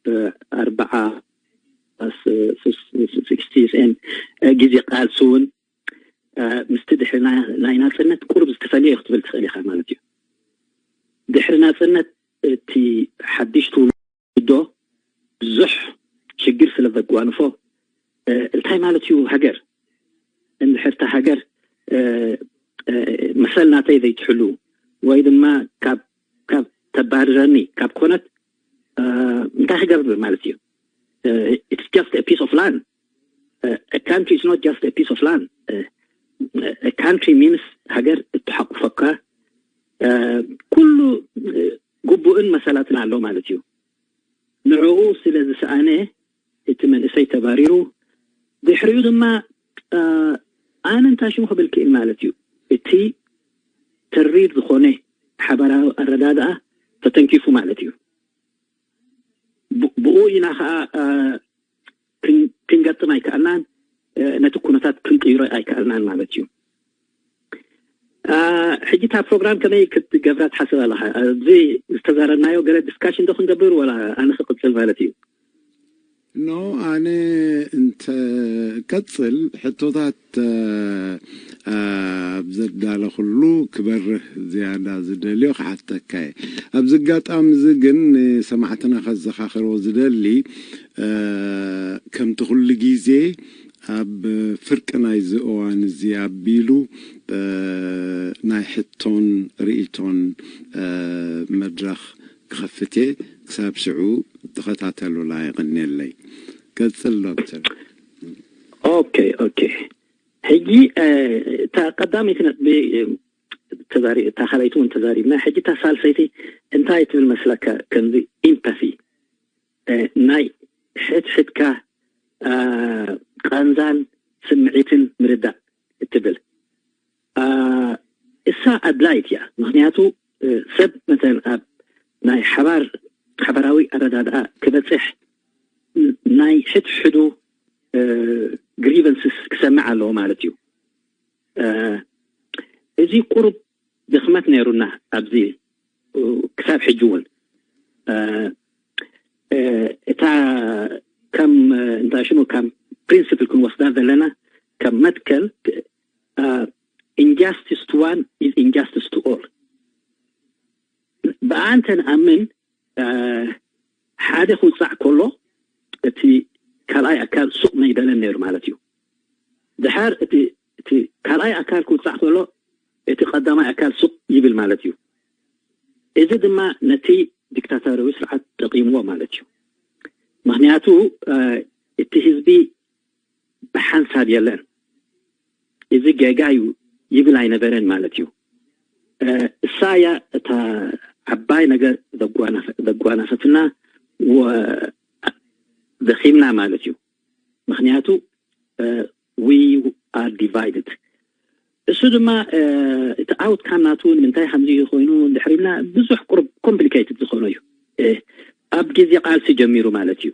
ኣርባዓ ስክስቲን ግዜ ቃልሲ እውን ምስቲ ድሕሪ ናይ ናጽነት ቁሩብ ዝተፈለየ ክትብል ትኽእል ኢኻ ማለት እዩ። ድሕሪ ናጽነት እቲ ሓድሽ ትውልዶ ብዙሕ ሽግር ስለ ዘጓንፎ እንታይ ማለት እዩ ሃገር? እንድሕርታ ሃገር መሰል ናተይ ዘይትሕሉ ወይ ድማ ካብ ካብ ተባርረኒ ካብ ኮነት እንታይ ክገብር ማለት እዩ? It's just a piece of land. A country is not just a piece of land. A country means ሃገር እትሓቁፈካ ኩሉ ግቡእን መሰላትን ኣሎ ማለት እዩ። ንዕኡ ስለ ዝሰኣነ እቲ መንእሰይ ተባሪሩ፣ ድሕሪኡ ድማ ኣነ እንታይ ሽሙ ክብል ክእል ማለት እዩ። እቲ ተሪር ዝኾነ ሓበራዊ ኣረዳድኣ ተተንኪፉ ማለት እዩ። ብኡ ኢና ከዓ ክንገጥም ኣይከኣልናን፣ ነቲ ኩነታት ክንቅይሮ ኣይከኣልናን ማለት እዩ። ሕጂ እታ ፕሮግራም ከመይ ክትገብራ ትሓስብ ኣለኻ? ኣብዚ ዝተዛረብናዮ ገለ ዲስካሽን ዶ ክንገብር፣ ወላ ኣነ ክቕጽል ማለት እዩ? ኖ፣ ኣነ እንተ ቀጽል ሕቶታት ኣብ ዘዳለኹሉ ክበርህ ዝያዳ ዝደልዮ ክሓተካ እየ። ኣብዚ ኣጋጣሚ እዚ ግን ንሰማዕትና ከዘኻኽሮ ዝደሊ፣ ከምቲ ኩሉ ግዜ ኣብ ፍርቂ ናይዚ እዋን እዚ ኣቢሉ ናይ ሕቶን ርእይቶን መድረኽ ክኸፍት እየ። ክሳብ ሽዑ ተኸታተሉና። የቐንየለይ። ቀጽል ዶክተር። ኦኬ ኦኬ። ሕጂ እታ ቀዳመይቲ ነጥቢ ተዛሪ እታ ካልኣይቲ እውን ተዛሪብና። ሕጂ እታ ሳልሰይቲ እንታይ ትብል መስለካ? ከምዚ ኢምፓቲ ናይ ሕድሕድካ ቃንዛን ስምዒትን ምርዳእ እትብል እሳ ኣድላይት እያ። ምክንያቱ ሰብ መተን ኣብ ናይ ሓባር ሓባራዊ ኣረዳድኣ ክበፅሕ ናይ ሕድሕዱ ግሪቨንስስ ክሰምዕ ኣለዎ ማለት እዩ። እዚ ቁሩብ ድኽመት ነይሩና ኣብዚ ክሳብ ሕጂ እውን እታ ከም እንታይ ሽሙ ከም ፕሪንስፕል ክንወስዳ ዘለና ከም መትከል injustice to one is injustice to all። ብኣንተ ንኣምን ሓደ ክውፃዕ ከሎ እቲ ካልኣይ ኣካል ሱቕ መይበለን ነይሩ ማለት እዩ። ድሓር እቲ ካልኣይ ኣካል ክውፃዕ ከሎ እቲ ቀዳማይ ኣካል ሱቕ ይብል ማለት እዩ። እዚ ድማ ነቲ ዲክታቶርያዊ ስርዓት ጠቒምዎ ማለት እዩ። ምክንያቱ እቲ ህዝቢ ብሓንሳብ የለን፣ እዚ ጌጋ እዩ ይብል ኣይነበረን ማለት እዩ። እሳ እያ እታ ዓባይ ነገር ዘጓናፈትና ደኺምና ማለት እዩ። ምክንያቱ we are divided። እሱ ድማ እቲ ኣውትካም ናቱ ንምንታይ ከምዚ ኮይኑ እንድሕር ኢልና ብዙሕ ቁሩብ ኮምፕሊኬትድ ዝኾነ እዩ። ኣብ ግዜ ቃልሲ ጀሚሩ ማለት እዩ።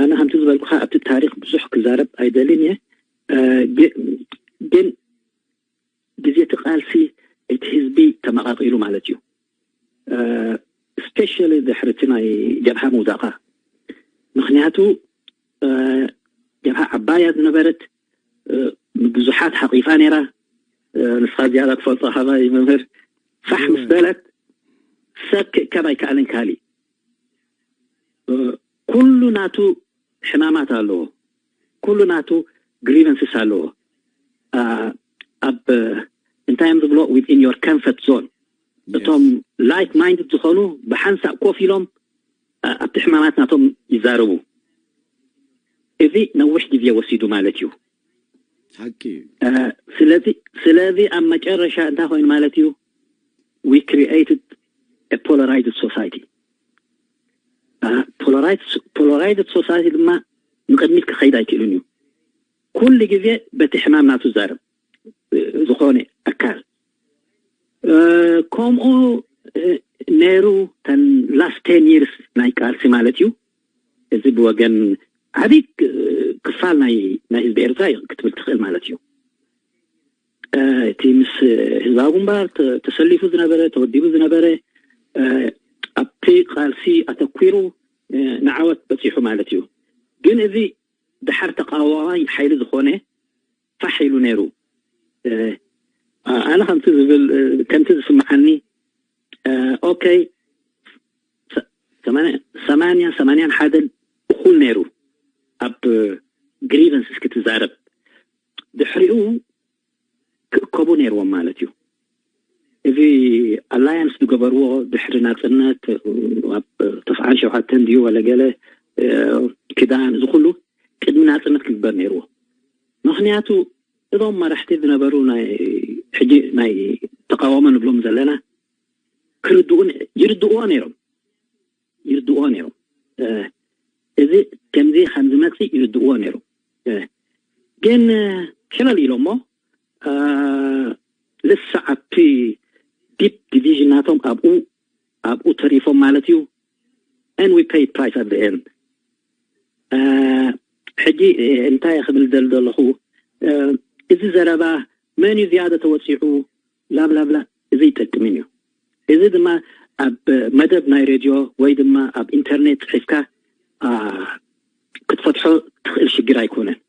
ኣነ ከምቲ ዝበልኩኻ ኣብቲ ታሪክ ብዙሕ ክዛረብ ኣይደልን እየ። ግን ግዜ እቲ ቃልሲ እቲ ህዝቢ ተመቃቂሉ ማለት እዩ። ስፔሻሊ ድሕሪ እቲ ናይ ጀብሃ ምውዳቃ። ምክንያቱ ጀብሃ ዓባያ ዝነበረት ብዙሓት ሓቂፋ ነይራ። ንስኻ ዝያዳ ትፈልጦ ካባይ መምህር። ፋሕ ምስ በለት ሰብ ክእከብ ኣይከኣልን። ካሊእ ኩሉ ናቱ ሕማማት ኣለዎ። ኩሉ ናቱ ግሪቨንስስ ኣለዎ። ኣብ እንታይ እዮም ዝብሎ within your comfort zone። እቶም ላይክ ማይንድድ ዝኾኑ ብሓንሳእ ኮፍ ኢሎም ኣብቲ ሕማማት ናቶም ይዛረቡ። እዚ ነዊሕ ግዜ ወሲዱ ማለት እዩ። ሓቂ እዩ። ስለዚ ስለዚ ኣብ መጨረሻ እንታይ ኮይኑ ማለት እዩ? We created a polarized society። Polarized society ድማ ንቅድሚት ክኸይድ ኣይክእልን እዩ። ኩሉ ግዜ በቲ ሕማም ናቱ ዛረብ ዝኾነ ኣካል። ከምኡ ነይሩ ተን ላስት ቴን ይርስ ናይ ቃልሲ ማለት እዩ። እዚ ብወገን ዓብይ ክፋል ናይ ናይ ህዝቢ ኤርትራ እዩ ክትብል ትኽእል ማለት እዩ። እቲ ምስ ህዝባዊ ግንባር ተሰሊፉ ዝነበረ፣ ተወዲቡ ዝነበረ፣ ኣብቲ ቃልሲ ኣተኲሩ ንዓወት በፂሑ ማለት እዩ። ግን እዚ ድሓር ተቃዋማይ ሓይሊ ዝኾነ ፋሕ ኢሉ ነይሩ። ኣነ ከምቲ ዝብል ከምቲ ዝስምዓኒ ኦኬ ሰማንያ ሰማንያን ሓደን እኹል ነይሩ ኣብ ግሪቨንስስ ክትዛረብ። ድሕሪኡ ክእከቡ ነይርዎም ማለት እዩ። እዚ ኣላያንስ ዝገበርዎ ድሕሪ ናፅነት ኣብ ተስዓን ሸውዓተን ድዩ ወለገለ ክዳን እዚ ኩሉ ቅድሚ ናፅነት ክግበር ነይርዎ። ምክንያቱ እዞም መራሕቲ ዝነበሩ ናይ ሕጂ ናይ ተቃወሞ ንብሎም ዘለና ክርድኡ ይርድእዎ ነይሮም ይርድእዎ ነይሮም። እዚ ከምዚ ከም ዝመፅእ ይርድእዎ ነይሮም። ግን ሸለል ኢሎሞ ልሳ ኣብቲ ዲፕ ዲቪዥን ናቶም ኣብኡ ኣብኡ ተሪፎም ማለት እዩ። And we paid price at the end። ሕጂ እንታይ ክብል ዘል ዘለኹ እዚ ዘረባ መን እዩ ዝያደ ተወፂዑ ላብላብላ እዚ ይጠቅምን እዩ። እዚ ድማ ኣብ መደብ ናይ ሬድዮ ወይ ድማ ኣብ ኢንተርኔት ፅሒፍካ ክትፈትሖ ትኽእል ሽግር ኣይኮነን።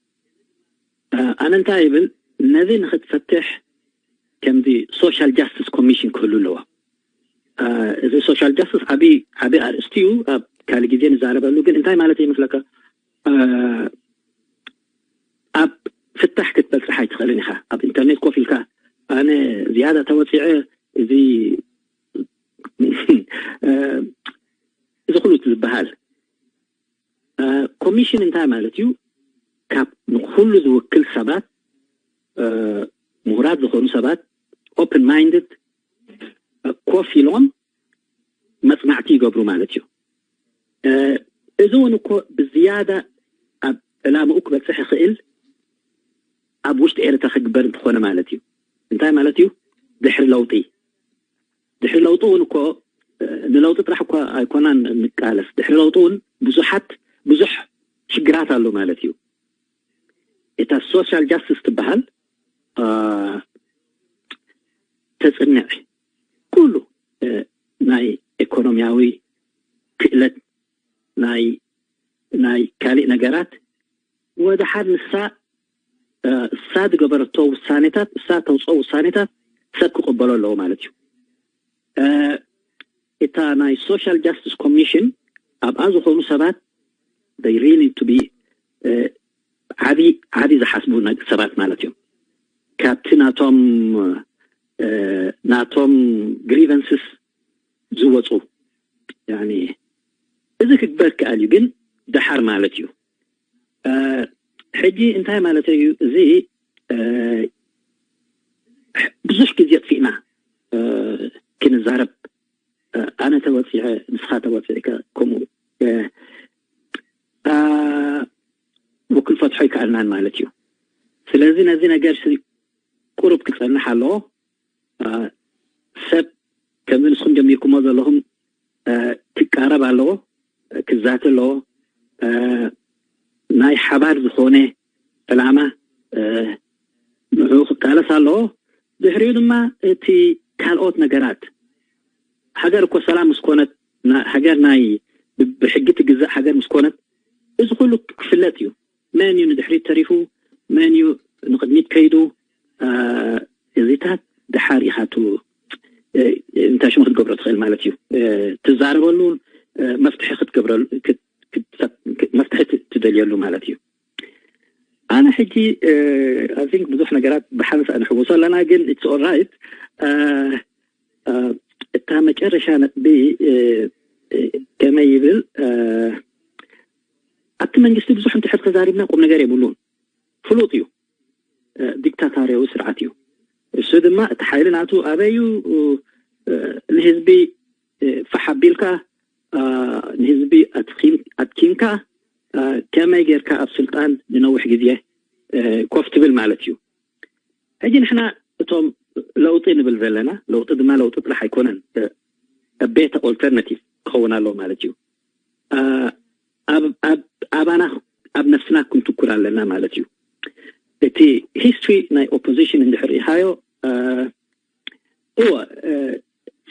ኣነ እንታይ ይብል ነዚ ንክትፈትሕ ከምዚ ሶሻል ጃስቲስ ኮሚሽን ክህሉ ኣለዎ። እዚ ሶሻል ጃስቲስ ዓብይ ዓብይ ኣርእስቲ እዩ። ኣብ ካልእ ግዜ ንዛረበሉ። ግን እንታይ ማለት ይመስለካ? ኣብ ፍታሕ ክትበፅሕ ኣይትኽእልን ኢኻ። ኣብ ኢንተርኔት ኮፍ ኢልካ ኣነ ዝያዳ ተወፂዐ እዚ እዚ ኩሉ ዝበሃል ኮሚሽን እንታይ ማለት እዩ? ካብ ንኩሉ ዝውክል ሰባት ምሁራት ዝኾኑ ሰባት ኦፕን ማይንድድ ኮፍ ኢሎም መፅናዕቲ ይገብሩ ማለት እዩ። እዚ እውን እኮ ብዝያዳ ኣብ ዕላምኡ ክበፅሕ ይኽእል ኣብ ውሽጢ ኤርትራ ክግበር እንተኾነ ማለት እዩ። እንታይ ማለት እዩ? ድሕሪ ለውጢ ድሕሪ ለውጢ እውን እኮ ንለውጢ ጥራሕ እኳ ኣይኮናን ንቃለስ። ድሕሪ ለውጢ እውን ብዙሓት ብዙሕ ሽግራት ኣሎ ማለት እዩ። እታ ሶሻል ጃስቲስ ትበሃል ተፅንዕ ኩሉ ናይ ኢኮኖሚያዊ ክእለት ናይ ናይ ካሊእ ነገራት ወደ ሓድ ንሳ እሳ ዝገበረቶ ውሳኔታት እሳ ተውፅኦ ውሳኔታት ሰብ ክቕበሎ ኣለዎ ማለት እዩ። እታ ናይ ሶሻል ጃስቲስ ኮሚሽን ኣብኣ ዝኾኑ ሰባት they really to be ዓብይ ዓብይ ዝሓስቡ ሰባት ማለት እዮም። ካብቲ ናቶም ናቶም ግሪቨንስስ ዝወፁ እዚ ክግበር ክኣል እዩ ግን ደሓር ማለት እዩ። ሕጂ እንታይ ማለት እዩ እዚ ብዙሕ ግዜ ጥፊእና ክንዛረብ ኣነ ተወፂዐ ንስኻ ተወፂዕካ ከምኡ ወክል ፈትሖ ይከኣልናን ማለት እዩ። ስለዚ ነዚ ነገር ቁሩብ ክጸንሕ ኣለዎ። ሰብ ከምዚ ንስኹም ጀሚርኩሞ ዘለኹም ክቃረብ ኣለዎ፣ ክዛተ ኣለዎ። ናይ ሓባር ዝኾነ ዕላማ ንዕኡ ክቃለስ ኣለዎ። ድሕሪኡ ድማ እቲ ካልኦት ነገራት፣ ሃገር እኮ ሰላም ምስ ኮነት፣ ሃገር ናይ ብሕጊ ትግዛእ ሃገር ምስ ኮነት፣ እዚ ኩሉ ክፍለጥ እዩ። መን እዩ ንድሕሪት ተሪፉ፣ መን እዩ ንቕድሚት ከይዱ፣ እዚታት ድሓር ኢኻ ቱ እንታይ ሽሙ ክትገብሮ ትኽእል ማለት እዩ። ትዛረበሉ፣ መፍትሒ ክትገብረሉ፣ መፍትሒ ትደልየሉ ማለት እዩ። ኣነ ሕጂ ኣይ ቲንክ ብዙሕ ነገራት ብሓንሳእ ንሕወሶ ኣለና፣ ግን ኢትስ ኦልራይት። እታ መጨረሻ ነጥቢ ከመይ ይብል፣ ኣብቲ መንግስቲ ብዙሕ እንድሕር ተዛሪብና ቁም ነገር የብሉን። ፍሉጥ እዩ። ዲክታታርያዊ ስርዓት እዩ። እሱ ድማ እቲ ሓይሊ ናቱ ኣበይ እዩ? ንህዝቢ ፋሕ ኣቢልካ፣ ንህዝቢ ኣድኪምካ፣ ከመይ ጌርካ ኣብ ስልጣን ንነዊሕ ግዜ ኮፍ ትብል ማለት እዩ። ሕጂ ንሕና እቶም ለውጢ ንብል ዘለና፣ ለውጢ ድማ ለውጢ ጥራሕ ኣይኮነን፣ ቤተ ኦልተርናቲቭ ክኸውን ኣለዎ ማለት እዩ። ኣባና፣ ኣብ ነፍስና ክንትኩር ኣለና ማለት እዩ። እቲ ሂስትሪ ናይ ኦፖዚሽን እንድሕር ኢኻዮ፣ እወ፣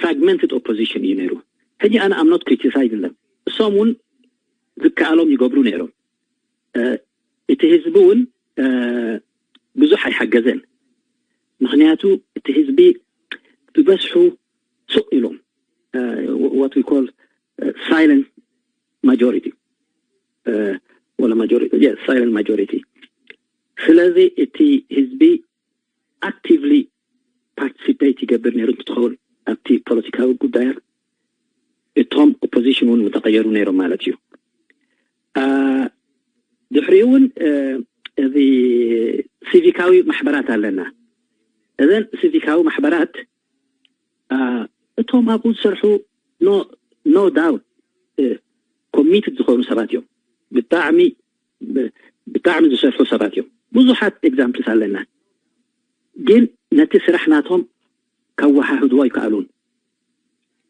ፍራግመንትድ ኦፖዚሽን እዩ ነይሩ። ሕጂ ኣነ ኣም ኖት ክሪቲሳይዝ ለም፣ እሶም እውን ዝከኣሎም ይገብሩ ነይሮም። እቲ ህዝቢ እውን ብዙሕ ኣይሓገዘን። ምክንያቱ እቲ ህዝቢ ብበዝሑ ሱቕ ኢሎም፣ what we call silent majority፣ ወላ ማጆሪቲ፣ ሳይለንት ማጆሪቲ። ስለዚ እቲ ህዝቢ ኣክቲቭሊ ፓርቲሲፔት ይገብር ነይሩ እንትትኸውን ኣብቲ ፖለቲካዊ ጉዳያት፣ እቶም ኦፖዚሽን እውን ምተቐየሩ ነይሮም ማለት እዩ። ድሕሪኡ እውን እዚ ሲቪካዊ ማሕበራት ኣለና። እዘን ሲቪካዊ ማሕበራት እቶም ኣብኡ ዝሰርሑ፣ ኖ ዳውት፣ ኮሚትድ ዝኾኑ ሰባት እዮም። ብጣዕሚ ብጣዕሚ ዝሰርሑ ሰባት እዮም። ብዙሓት ኤግዛምፕልስ ኣለና፣ ግን ነቲ ስራሕ ናቶም ከወሓህድዎ ኣይከኣሉን።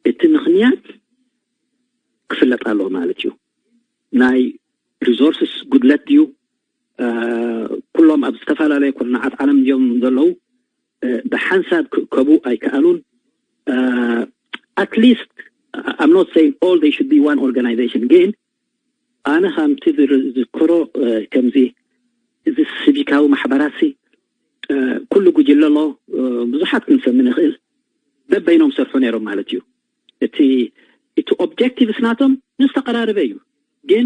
እቲ ምኽንያት ክፍለጥ ኣለዎ ማለት እዩ። ናይ ሪሶርስስ ጉድለት ድዩ? ኩሎም ኣብ ዝተፈላለየ ኩርናዓት ዓለም እዮም ዘለዉ። ብሓንሳብ ክእከቡ ኣይከኣሉን። At least, I'm not saying all they should be one organization, ግን ኣነ ከምቲ ዝዝክሮ ከምዚ፣ እዚ ሲቪካዊ ማሕበራት ኩሉ ጉጅለ ኣሎ። ብዙሓት ክንሰሚ ንኽእል፣ በበይኖም ሰርሑ ነይሮም ማለት እዩ። እቲ እቲ ኦብጀክቲቭስ ናቶም ዝተቐራረበ እዩ፣ ግን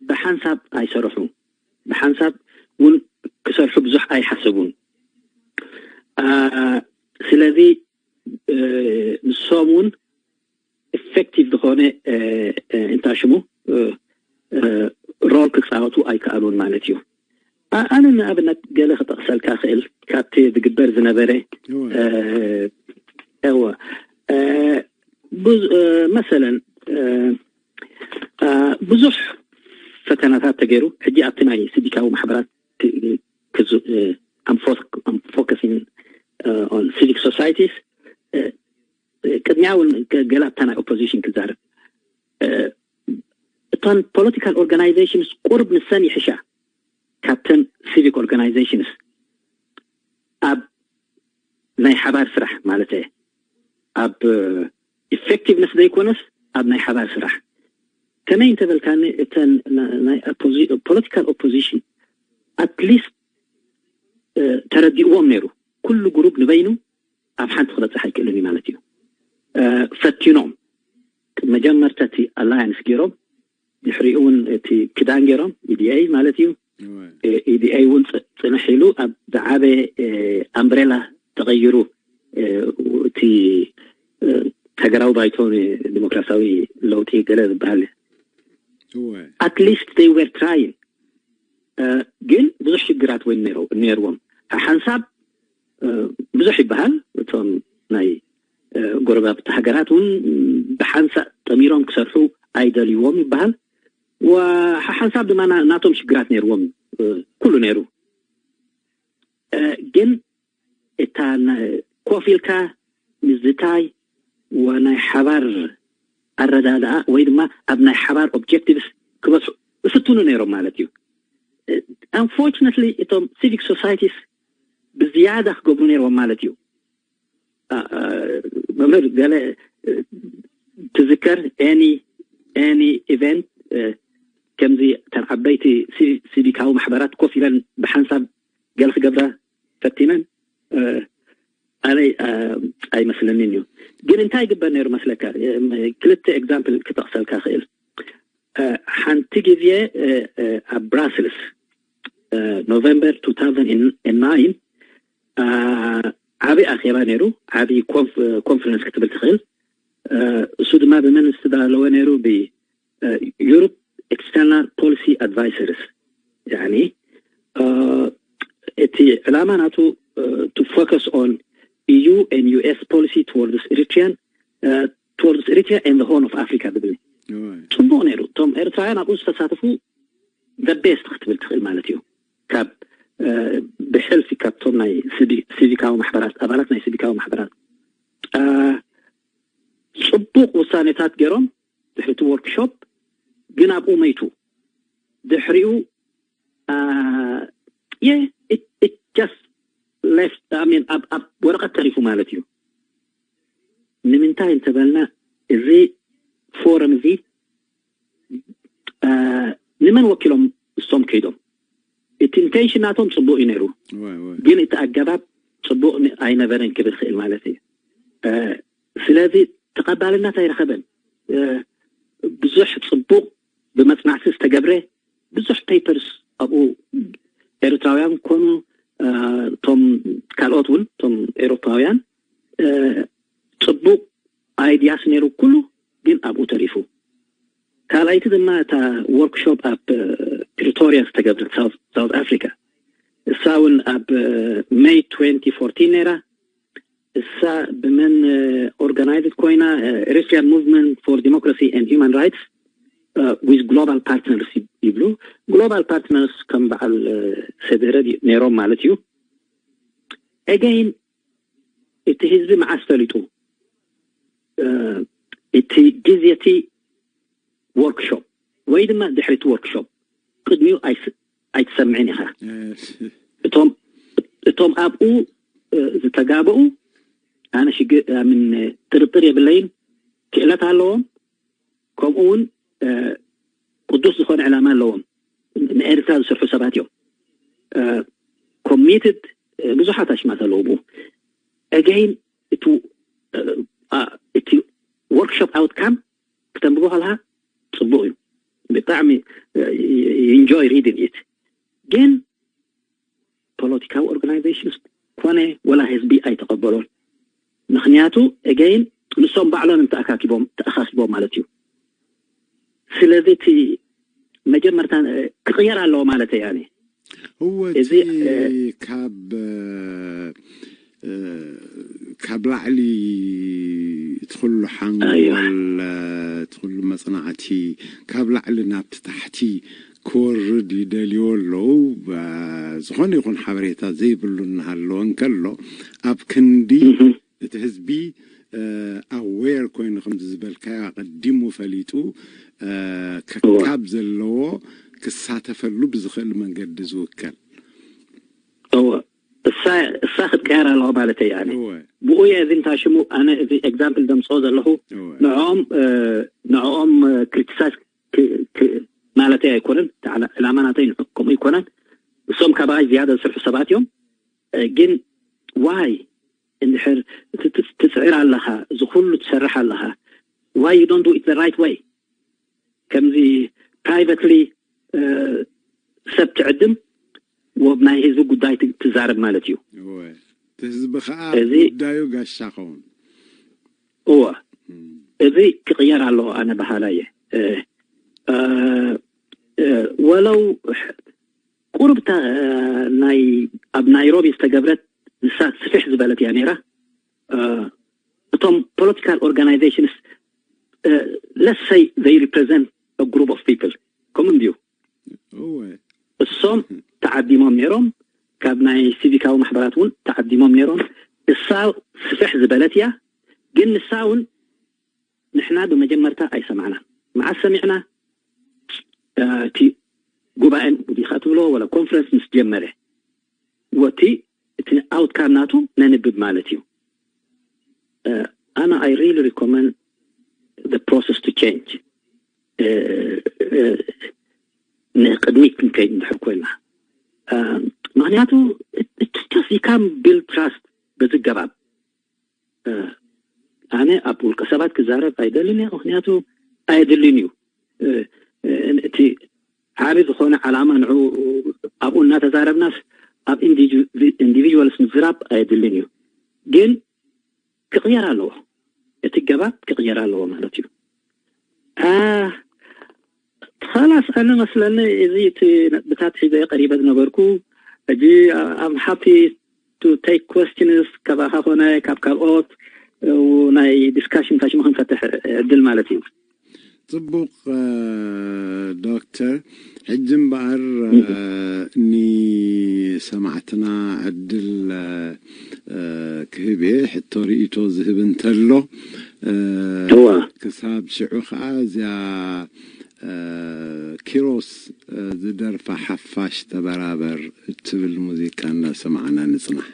ብሓንሳብ ኣይሰርሑ፣ ብሓንሳብ እውን ክሰርሑ ብዙሕ ኣይሓሰቡን። ስለዚ ንሶም እውን ኢፌክቲቭ ዝኾነ እንታይ ሽሙ ሮል ክፃወቱ ኣይከኣሉን ማለት እዩ። ኣነ ንኣብነት ገለ ክጠቕሰልካ ክእል ካብቲ ዝግበር ዝነበረ። እወ፣ መሰለን ብዙሕ ፈተናታት ተገይሩ። ሕጂ ኣብቲ ናይ ሲቪካዊ ማሕበራት፣ I'm focusing on civic societies፣ ቅድሚያ እውን ገለ ኣብታ ናይ ኦፖዚሽን ክዛረብ። እተን ፖለቲካል ኦርጋናይዜሽንስ ቁርብ ንሰን ይሕሻ ካብተን ሲቪክ ኦርጋናይዜሽንስ ኣብ ናይ ሓባር ስራሕ ማለት እየ። ኣብ ኢፌክቲቭነስ ዘይኮነስ ኣብ ናይ ሓባር ስራሕ። ከመይ እንተበልካኒ፣ እተን ናይ ፖለቲካል ኦፖዚሽን ኣትሊስት ተረዲእዎም ነይሩ። ኩሉ ግሩፕ ንበይኑ ኣብ ሓንቲ ክበፅሕ ኣይክእልን እዩ ማለት እዩ። ፈቲኖም መጀመርታ እቲ ኣላያንስ ገይሮም፣ ድሕሪኡ እውን እቲ ክዳን ገይሮም፣ ኢዲኤ ማለት እዩ። ኢዲኤ እውን ፅንሕ ኢሉ ኣብ ዝዓበየ ኣምብሬላ ተቐይሩ፣ እቲ ሃገራዊ ባይቶ ዲሞክራሲያዊ ለውጢ ገለ ዝበሃል። ኣትሊስት they were trying። ግን ብዙሕ ሽግራት ወይ ነይርዎም። ሓንሳብ ብዙሕ ይበሃል፣ እቶም ናይ ጎረባብቲ ሃገራት እውን ብሓንሳእ ጠሚሮም ክሰርሑ ኣይደልይዎም ይበሃል። ሓንሳብ ድማ ናቶም ሽግራት ነይርዎም፣ ኩሉ ነይሩ። ግን እታ ኮፍ ኢልካ ምዝታይ ወናይ ሓባር ኣረዳድኣ ወይ ድማ ኣብ ናይ ሓባር ኦብጀክቲቭስ ክበፅሑ ዝፍትኑ ነይሮም ማለት እዩ። ኣንፎርችነትሊ እቶም ሲቪክ ሶሳይቲስ ብዝያዳ ክገብሩ ነይሮም ማለት እዩ። መምህር ገለ ትዝከር ኤኒ ኤኒ ኢቨንት ከምዚ ተን ዓበይቲ ሲቪካዊ ማሕበራት ኮፍ ኢለን ብሓንሳብ ገለ ክገብራ ፈቲነን ኣነይ ኣይመስለኒን እዩ። ግን እንታይ ይግበር ነይሩ መስለካ? ክልተ ኤግዛምፕል ክጠቕሰልካ ክእል። ሓንቲ ግዜ ኣብ ብራስልስ ኖቨምበር two thousand nine ዓብዪ ኣኼባ ነይሩ። ዓብዪ ኮንፈረንስ ክትብል ትኽእል። እሱ ድማ ብመን ዝተዳለወ ነይሩ? ብዩሮፕ ኤክስተርናል ፖሊሲ ኣድቫይዘርስ። ያኒ እቲ ዕላማ ናቱ to focus on E U and U S policy towards Eritrean towards Eritrea and the Horn of Africa ዝብል። ጽቡቕ ነይሩ። እቶም ኤርትራውያን ኣብኡ ዝተሳተፉ the best ክትብል ትኽእል ማለት እዩ። ካብ ብሕልፊ ካብቶም ናይ ሲቪካዊ ማሕበራት ኣባላት ናይ ሲቪካዊ ማሕበራት ጽቡቕ ውሳኔታት ገይሮም ድሕሪ እቲ ወርክሾፕ ግን ኣብኡ መይቱ። ድሕሪኡ የ just left I mean ኣብ ወረቐት ተሪፉ ማለት እዩ። ንምንታይ እንተበልና እዚ ፎረም እዚ ንመን ወኪሎም እሶም ከይዶም? እቲ ኢንቴንሽን ናቶም ጽቡቕ እዩ ነይሩ፣ ግን እቲ ኣገባብ ጽቡቕ ኣይነበረን ክብል ክእል ማለት እዩ። ስለዚ ተቐባልነት ኣይረኸበን። ብዙሕ ጽቡቕ ብመጽናዕቲ ዝተገብረ ብዙሕ ፔፐርስ ኣብኡ ኤርትራውያን ኮኑ እቶም ካልኦት እውን እቶም ኤሮፓውያን ጽቡቕ ኣይዲያስ ነይሩ ኩሉ ግን ኣብኡ ተሪፉ። ካልኣይቲ ድማ እታ ወርክሾፕ ኣብ ፕሪቶሪያ ዝተገብረት ሳውት ኣፍሪካ እሳ እውን ኣብ ሜይ twenty fourteen ነይራ። እሳ ብመን ኦርጋናይዝድ ኮይና? Eritrean Movement for Democracy and Human Rights with Global Partners ይብሉ። ግሎባል ፓርትነርስ ከም በዓል ሰደረድ ነይሮም ማለት እዩ። ኤገይን እቲ ህዝቢ መዓስ ፈሊጡ? እቲ ግዜ እቲ ወርክሾፕ ወይ ድማ ድሕሪ እቲ ወርክሾፕ ቅድሚኡ ኣይትሰምዕን ኢኻ። እቶም ኣብኡ ዝተጋበኡ ኣነ ሽግ ምን ጥርጥር የብለይን። ክእለት ኣለዎም፣ ከምኡ እውን ቅዱስ ዝኾነ ዕላማ ኣለዎም። ንኤርትራ ዝሰርሑ ሰባት እዮም። ኮሚትድ ብዙሓት ኣሽማት ኣለዎም። ኣገይን እቲ ወርክሾፕ ኣውትካም ክተንብቦ ከለካ ጽቡቕ እዩ። ብጣዕሚ ኢንጆይ ሪድን ኢት። ግን ፖለቲካዊ ኦርጋናይዜሽንስ ኮነ ወላ ህዝቢ ኣይተቐበሎን። ምኽንያቱ ኣገይን ንሶም ባዕሎም ተኣካኪቦም ተኣኻኪቦም ማለት እዩ። ስለዚ እቲ መጀመርታ ክቕየር ኣለዎ ማለት እያ። እወ እቲ ካብ ካብ ላዕሊ እቲ ኩሉ ሓንጎል እቲ ኩሉ መፅናዕቲ ካብ ላዕሊ ናብቲ ታሕቲ ክወርድ ይደልዩ ኣለዉ። ዝኾነ ይኹን ሓበሬታ ዘይብሉ እናሃለወ እንከሎ ኣብ ክንዲ እቲ ህዝቢ ኣዌር ኮይኑ ከምዚ ዝበልካዮ ኣቐዲሙ ፈሊጡ ከካብ ዘለዎ ክሳተፈሉ ብዝኽእል መንገዲ ዝውከል እወ እሳ ክትቀየር ኣለዋ ማለት እያ። ብኡ እየ እዚ እንታይ ሽሙ ኣነ እዚ ኤግዛምፕል ዘምፅኦ ዘለኹ ንዕኦም ንዕኦም ክሪቲሳይዝ ማለተይ ኣይኮነን። ዕላማ ናተይ ከምኡ ኣይኮነን። እሶም ካባይ ዝያዳ ዝስርሑ ሰባት እዮም። ግን ዋይ እንድሕር ትፅዕር ኣለኻ፣ እዚ ኩሉ ትሰርሕ ኣለኻ፣ why you don't do it the right way? ከምዚ ፕራይቨትሊ ሰብ ትዕድም ወብ ናይ ህዝቢ ጉዳይ ትዛረብ ማለት እዩ። እቲ ህዝቢ ከዓ ጉዳዩ ጋሻ ኸውን። እወ እዚ ክቕየር ኣለዎ ኣነ በሃላ እየ። ወለው ቁርብ ናይ ኣብ ናይሮቢ ዝተገብረት ንሳ ስፍሕ ዝበለት እያ ነይራ። እቶም ፖለቲካል ኦርጋናይዜሽንስ let's say they represent a group of people ከምኡ እንድዩ። እሶም ተዓዲሞም ነይሮም ካብ ናይ ሲቪካዊ ማሕበራት እውን ተዓዲሞም ነይሮም። እሳ ስፍሕ ዝበለት እያ፣ ግን ንሳ እውን ንሕና ብመጀመርታ ኣይሰማዕናን። መዓስ ሰሚዕና? እቲ ጉባኤ ዲኻ ትብሎ ወላ ኮንፈረንስ ምስ ጀመረ፣ ወቲ እቲ ኣውትካም ናቱ ነንብብ ማለት እዩ። ኣና I really recommend the process to change ንቅድሚት ክንከይድ እንድሕር ኮይና፣ ምክንያቱ just you can build trust በዚ ገባብ። ኣነ ኣብ ውልቀ ሰባት ክዛረብ ኣይደልን እየ፣ ምክንያቱ ኣየድልን እዩ። እቲ ዓቢ ዝኾነ ዓላማ ንዑ ኣብኡ እናተዛረብናስ ኣብ ኢንዲቪጁዋልስ ምዝራብ ኣየድልን እዩ። ግን ክቕየር ኣለዎ፣ እቲ ገባብ ክቕየር ኣለዎ ማለት እዩ። ኻላስ ኣነ መስለኒ እዚ እቲ ነጥብታት ሒዘ ቀሪበ ዝነበርኩ ሕጂ I'm happy to take questions ካባኻ ኮነ ካብ ካልኦት ናይ ዲስካሽን ታሽሙ ክንፈትሕ ዕድል ማለት እዩ። ጽቡቕ ዶክተር፣ ሕጂ እምበኣር ንሰማዕትና ዕድል ክህብ እየ። ሕቶ ርእይቶ ዝህብ እንተሎ ክሳብ ሽዑ ከዓ እዚኣ ኪሮስ ዝደርፋ ሓፋሽ ተበራበር እትብል ሙዚቃ እናሰማዕና ንጽናሕ።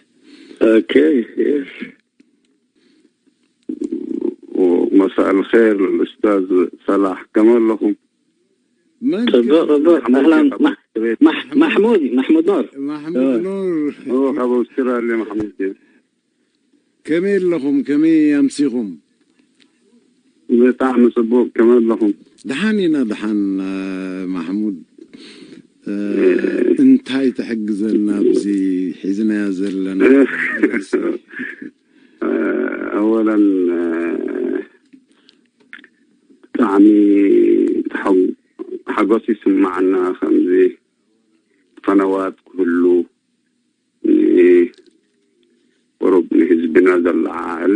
مساء الخير للأستاذ صلاح، كما لكم؟ من ጽቡቕ ጽቡቕ። ኣህላን ማሕሙድ፣ ማሕሙድ ኖር። ማሕሙድ ኖር። هو أبو أستراليا محمود. ከመይ ኣለኹም? ከመይ ኣምሲኹም? ብጣዕሚ ጽቡቕ። ከመይ ኣለኹም? ደሓን ኢና፣ ደሓን። ማሕሙድ፣ እንታይ ትሕግዘና ኣብዚ ሒዝናዮ ዘለና? ኣወለን ብጣዕሚ ሓጎስ ይስማዓና ከምዚ ፈነዋት ክህሉ፣ ቁሩብ ንህዝብና ዘለዓዕል፣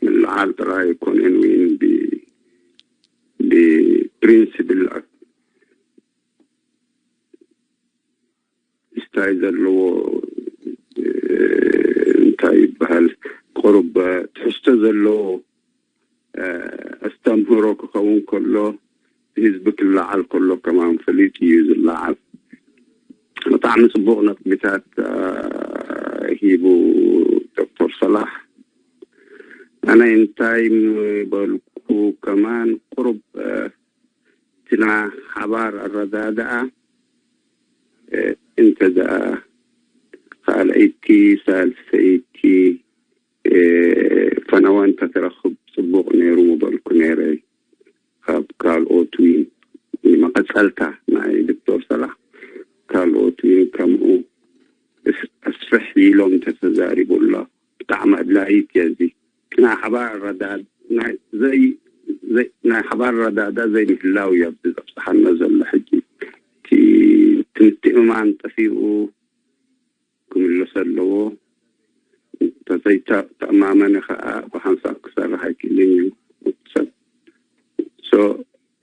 ምልዓል ጥራይ ኣይኮነን፣ ወይን ብፕሪንስብል እንታይ ዘለዎ እንታይ ይበሃል፣ ቁሩብ ትሕዝቶ ዘለዎ ኣስተምህሮ ክኸውን ከሎ፣ ህዝቢ ክለዓል ከሎ ከማን ፈሊጡ እዩ ዝለዓል። ብጣዕሚ ጽቡቕ ነጥቢታት ሂቡ ዶክተር ሰላሕ። ኣነ እንታይ ምበልኩ ከማን ቁሩብ እቲ ናይ ሓባር ኣረዳድኣ እንተ ደኣ ካልኣይቲ ሳልሰይቲ ፈነወ እንተትረኽብ ጽቡቕ ነይሩ ምበልኩ ነይረ። ካብ ካልኦት ውን ንመቐጸልታ ናይ ዶክተር ሰላሕ ካልኦት ውን ከምኡ ኣስፍሕ ኢሎም እንተተዛሪቡላ ብጣዕሚ ኣድላይት እያ። እዚ ናይ ሓባር ኣረዳድ ናይ ዘይ ናይ ሓባር ኣረዳዳ ዘይምህላው እዩ ኣብዚ ዘብፅሓና ዘሎ። ሕጂ እቲ ምትእምማን ጠፊኡ ክምለስ ኣለዎ። እንተዘይተኣማመነ ከዓ ብሓንሳብ ክሰርሕ ኣይክእልን እዩ ሰብ።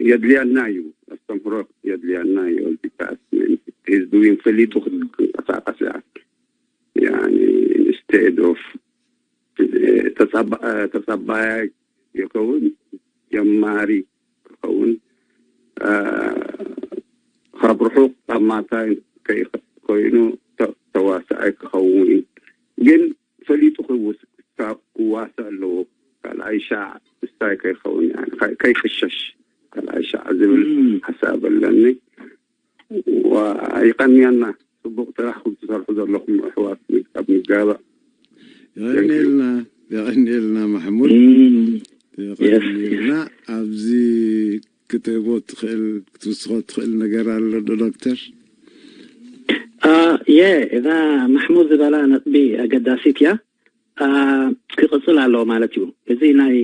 የድልያና እዩ፣ ኣስተምህሮ የድልያና እዩ። እዚ ከዓስ ህዝቢ እውን ፈሊጡ ክንቀሳቀስ ይኣክል። ያኒ ኢንስቴድ ኦፍ ተጸባያይ ይኸውን፣ ጀማሪ ክኸውን፣ ካብ ርሑቕ ካብ ማታ ኮይኑ ተዋሳኣይ ክኸውን ግን ፈሊጡ ክዋሳእ ኣለዎ። ካልኣይ ሻዕ ምስታይ ከይኸውን ከይቅሸሽ ካልኣይ ሻዕ ዝብል ሓሳብ ኣለኒ። ይቀንየና። ጽቡቕ ስራሕ ትሰርሑ ዘለኹም ኣሕዋት ኣብ ምጋባእ። የቐንየልና፣ የቐንየልና ማሕሙድ፣ የቐንየልና። ኣብዚ ክትህቦ ትኽእል ክትውስኾ ትኽእል ነገር ኣሎ ዶ ዶክተር? የ እዛ ማሕሙድ ዝበላ ነጥቢ ኣገዳሲት እያ። ክቕጽል ኣለዎ ማለት እዩ። እዚ ናይ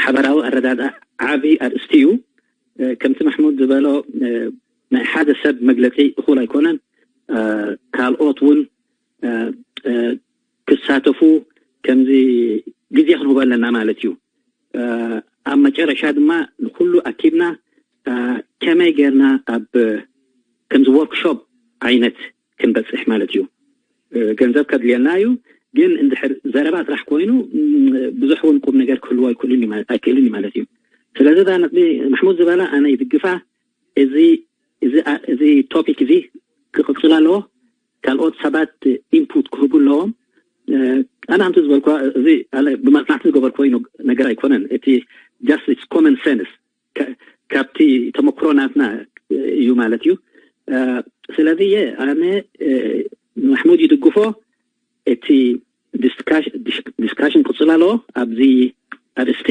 ሓባራዊ ኣረዳድኣ ዓቢ ኣርእስቲ እዩ። ከምቲ ማሕሙድ ዝበሎ ናይ ሓደ ሰብ መግለጺ እኹል ኣይኮነን። ካልኦት እውን ክሳተፉ ከምዚ ግዜ ክንህቦ ኣለና ማለት እዩ። ኣብ መጨረሻ ድማ ንኩሉ ኣኪብና ከመይ ጌርና ኣብ ከምዚ ወርክሾፕ ዓይነት ክንበፅሕ ማለት እዩ። ገንዘብ ከድልየና እዩ፣ ግን እንድሕር ዘረባ ጥራሕ ኮይኑ ብዙሕ እውን ቁም ነገር ክህልዎ ኣይክእልን እዩ ማለት እዩ። ስለዚ እዛ ነጥቢ ማሕሙድ ዝበላ ኣነ ይድግፋ። እዚ እዚ ቶፒክ እዚ ክቕፅል ኣለዎ። ካልኦት ሰባት ኢንፑት ክህቡ ኣለዎም። ኣነ ከምቲ ዝበልኩ እዚ ብመፅናዕቲ ዝገበርኩ ኮይኑ ነገር ኣይኮነን። እቲ just it's common sense፣ ካብቲ ተመክሮ ናትና እዩ ማለት እዩ። ስለዚ እየ ኣነ ማሕሙድ ይድግፎ። እቲ ዲስካሽን ክፅል ኣለዎ ኣብዚ ኣርእስቲ።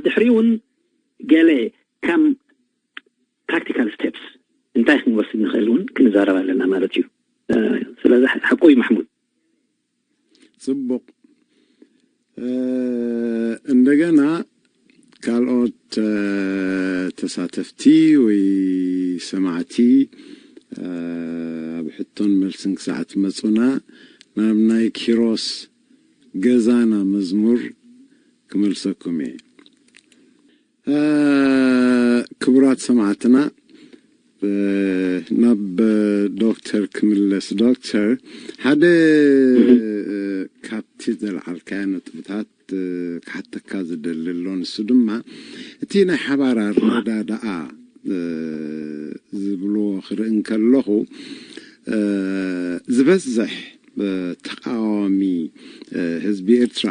ድሕሪ እውን ገለ ከም ፕራክቲካል ስቴፕስ እንታይ ክንወስድ ንኽእል እውን ክንዛረብ ኣለና ማለት እዩ። ስለዚ ሓቁ እዩ ማሕሙድ። ፅቡቕ። እንደገና ካልኦት ተሳተፍቲ ወይ ሰማዕቲ ኣብ ሕቶን መልስን ክሳዕ ትመፁና ናብ ናይ ኪሮስ ገዛና መዝሙር ክመልሰኩም እየ። ክቡራት ሰማዕትና፣ ናብ ዶክተር ክምለስ። ዶክተር፣ ሓደ ካብቲ ዘልዓልካዮ ነጥብታት ክሓተካ ዝደሊ ኣሎ። ንሱ ድማ እቲ ናይ ሓባር ኣረዳድኣ ዝብልዎ ክርኢ እንከለኹ፣ ዝበዝሕ ተቃዋሚ ህዝቢ ኤርትራ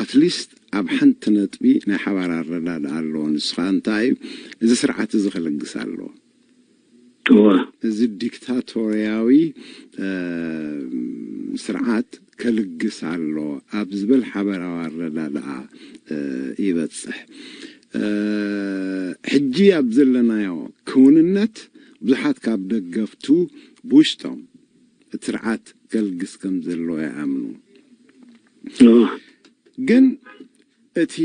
ኣትሊስት ኣብ ሓንቲ ነጥቢ ናይ ሓባር ኣረዳድኣ ኣለዎ። ንሱ ከዓ እንታይ እዩ? እዚ ስርዓት እዚ ከልግስ ኣለዎ። እዚ ዲክታቶርያዊ ስርዓት ከልግስ ኣሎ ኣብ ዝብል ሓበራዊ ኣረዳድኣ ይበፅሕ። ሕጂ ኣብ ዘለናዮ ክውንነት ብዙሓት ካብ ደገፍቱ ብውሽጦም እቲ ስርዓት ከልግስ ከም ዘለዎ ይኣምኑ። ግን እቲ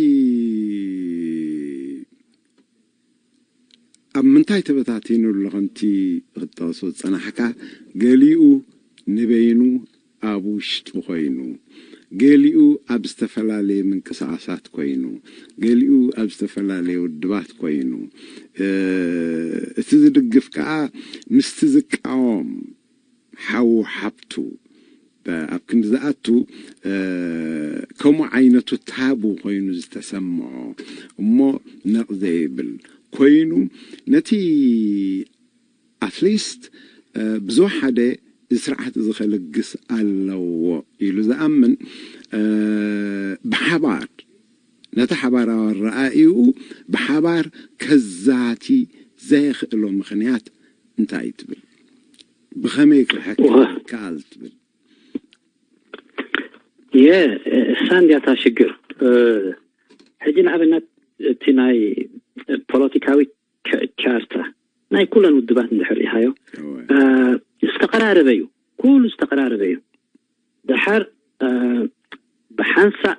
ኣብ ምንታይ ተበታቲኑ ኣሎ ከምቲ ክትጠቕሶ ዝጸናሕካ፣ ገሊኡ ንበይኑ ኣብ ውሽጡ ኮይኑ፣ ገሊኡ ኣብ ዝተፈላለየ ምንቅስቓሳት ኮይኑ፣ ገሊኡ ኣብ ዝተፈላለየ ውድባት ኮይኑ፣ እቲ ዝድግፍ ከኣ ምስቲ ዝቃወም ሓዉ ሓብቱ ኣብ ክንዲ ዝኣቱ ከምኡ ዓይነቱ ታቡ ኮይኑ ዝተሰምዖ እሞ ነቕ ዘይብል ኮይኑ ነቲ ኣትሊስት ብዝወሓደ እዚ ስርዓት እዚ ከልግስ ኣለዎ ኢሉ ዝኣምን ብሓባር ነቲ ሓባራዊ ኣረኣእይኡ ብሓባር ከዛቲ ዘየኽእሎ ምኽንያት እንታይ ትብል? ብኸመይ ክርሕቅ ይከኣል ትብል? የ እሳ እንዲያታ ሽግር ሕጂ ንኣብነት እቲ ናይ ፖለቲካዊ ቻርታ ናይ ኩለን ውድባት እንድሕር ኢሃዮ ዝተቀራረበ እዩ። ኩሉ ዝተቀራረበ እዩ። ድሓር ብሓንሳእ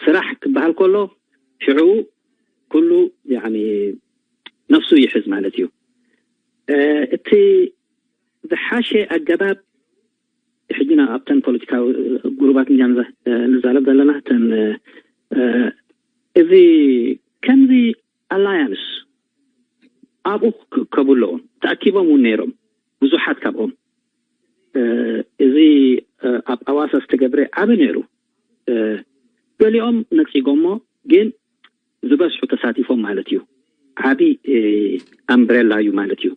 ስራሕ ክበሃል ከሎ ሽዑ ኩሉ ያኒ ነፍሱ ይሕዝ ማለት እዩ። እቲ ዝሓሸ ኣገባብ ሕጂ ናብ ኣብተን ፖለቲካዊ ጉሩባት እንዲና ንዛረብ ዘለና እተን እዚ ከምዚ ኣላያንስ ኣብኡ ክእከቡ ኣለዎም። ተኣኪቦም እውን ነይሮም ብዙሓት ካብኦም። እዚ ኣብ ኣዋሳ ዝተገብረ ዓቢ ነይሩ። ገሊኦም ነጺጎሞ ግን ዝበዝሑ ተሳቲፎም ማለት እዩ። ዓቢ ኣምብሬላ እዩ ማለት እዩ።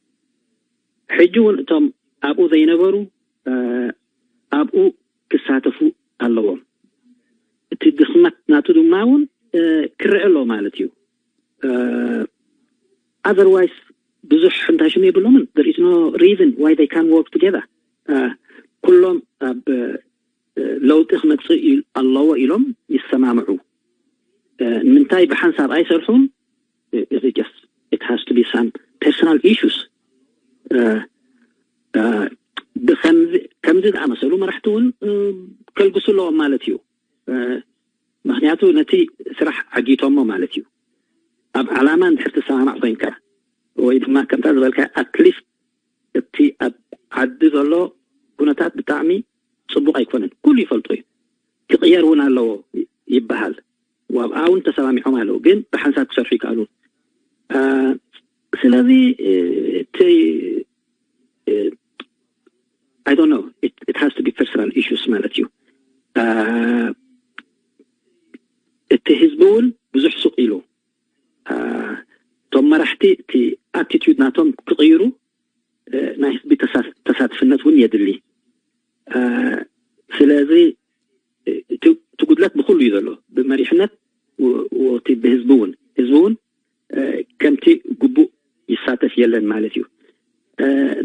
ሕጂ እውን እቶም ኣብኡ ዘይነበሩ ኣብኡ ክሳተፉ ኣለዎም። እቲ ድኽመት ናቱ ድማ እውን ክረአ ኣሎ ማለት እዩ። Otherwise ብዙሕ እንታይ ሽም የብሎምን። There is no reason why they can work together። ኩሎም ኣብ ለውጢ ክመፅእ ኣለዎ ኢሎም ይሰማምዑ። ንምንታይ ብሓንሳብ ኣይሰርሑን? It has to be some personal issues። ከምዚ ዝኣመሰሉ መራሕቲ እውን ከልግሱ ኣለዎም ማለት እዩ። ምክንያቱ ነቲ ስራሕ ዓጊቶሞ ማለት እዩ። ኣብ ዓላማ እንድሕር ትሰማማዕ ኮይንካ ወይ ድማ ከምታ ዝበልካ ኣትሊስት እቲ ኣብ ዓዲ ዘሎ ኩነታት ብጣዕሚ ፅቡቅ ኣይኮነን፣ ኩሉ ይፈልጦ እዩ። ክቅየር እውን ኣለዎ ይበሃል። ኣብኣ እውን ተሰማሚዖም ኣለዉ፣ ግን ብሓንሳብ ክሰርሑ ይከኣሉ። ስለዚ እቲ I don't know, it, it has to be personal issues ማለት እዩ። እቲ ህዝቢ እውን ብዙሕ ሱቕ ኢሉ፣ እቶም መራሕቲ እቲ attitude ናቶም ክቕይሩ ናይ ህዝቢ ተሳትፍነት እውን የድሊ። ስለዚ እቲ ጉድለት ብኩሉ እዩ ዘሎ፣ ብመሪሕነት፣ እቲ ብህዝቢ እውን፣ ህዝቢ እውን ከምቲ ግቡእ ይሳተፍ የለን ማለት እዩ።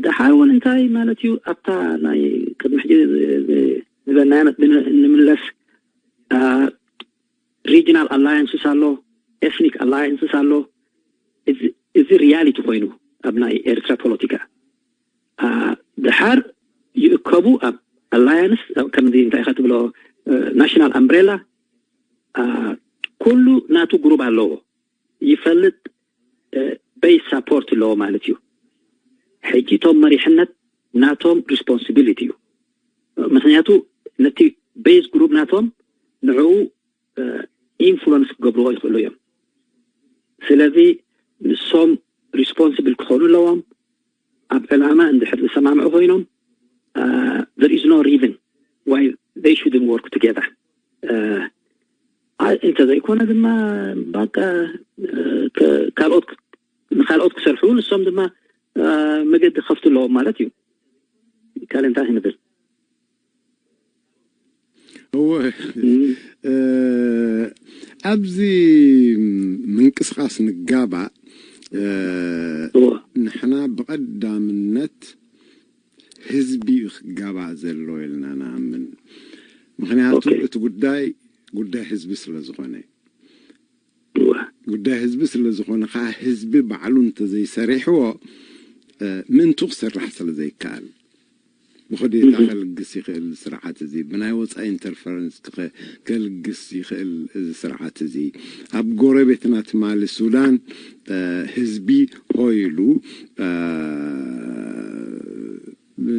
ደሓር እውን እንታይ ማለት እዩ፣ ኣብታ ናይ ቅድሚ ሕጂ ዝበልናያ ንምለስ፣ regional alliances ኣሎ፣ ethnic alliances ኣሎ። እዚ reality ኮይኑ ኣብ ናይ ኤርትራ ፖለቲካ፣ ደሓር ይእከቡ ኣብ alliance፣ ከምዚ እንታይ ኢኻ ትብሎ፣ national umbrella፣ ኩሉ ናቱ ግሩፕ ኣለዎ፣ ይፈልጥ፣ base support ኣለዎ ማለት እዩ። ሕጂ እቶም መሪሕነት ናቶም responsibility እዩ። ምክንያቱ ነቲ base ግሩፕ ናቶም ንዕኡ influence ክገብርዎ ይኽእሉ እዮም። ስለዚ ንሶም responsible ክኾኑ ኣለዎም። ኣብ ዕላማ እንድሕር ዝሰማምዑ ኮይኖም፣ there is no reason why they shouldn't work together። እንተዘይኮነ ድማ በቃ ካልኦት ንካልኦት ክሰርሑ፣ ንሶም ድማ መገዲ ክኸፍቱ ኣለዎም ማለት እዩ። ካልእ እንታይ ክንብል? እወ፣ ኣብዚ ምንቅስቃስ ንጋባእ ንሕና ብቐዳምነት ህዝቢ እዩ ክጋባእ ዘለዎ ኢልና ንኣምን። ምክንያቱ እቲ ጉዳይ ጉዳይ ህዝቢ ስለ ዝኾነ፣ ጉዳይ ህዝቢ ስለ ዝኾነ ከዓ ህዝቢ ባዕሉ እንተዘይሰሪሕዎ ምእንቱ ክስራሕ ስለ ዘይከኣል፣ ብኹዴታ ከልግስ ይኽእል ስርዓት እዚ፣ ብናይ ወፃኢ ኢንተርፈረንስ ከልግስ ይኽእል እዚ ስርዓት እዚ። ኣብ ጎረቤትና ትማሊ ሱዳን ህዝቢ ሆይሉ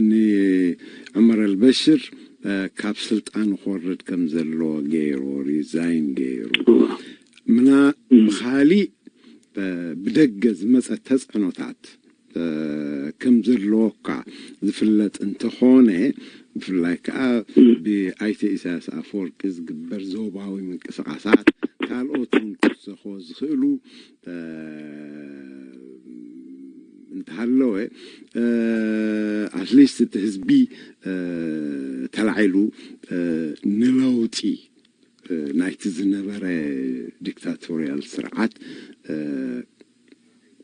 ንዑመር ኣልበሽር ካብ ስልጣን ክወርድ ከም ዘለዎ ገይሩ፣ ሪዛይን ገይሩ፣ ምና ብኻሊእ ብደገ ዝመፀ ተፅዕኖታት ከም ዘለዎ እኳ ዝፍለጥ እንተኾነ፣ ብፍላይ ከዓ ብኣይተ ኢሳያስ ኣፈወርቂ ዝግበር ዞባዊ ምንቅስቃሳት ካልኦት እውን ክውሰኾ ዝኽእሉ እንተሃለወ፣ ኣትሊስት እቲ ህዝቢ ተላዒሉ ንለውጢ ናይቲ ዝነበረ ዲክታቶርያል ስርዓት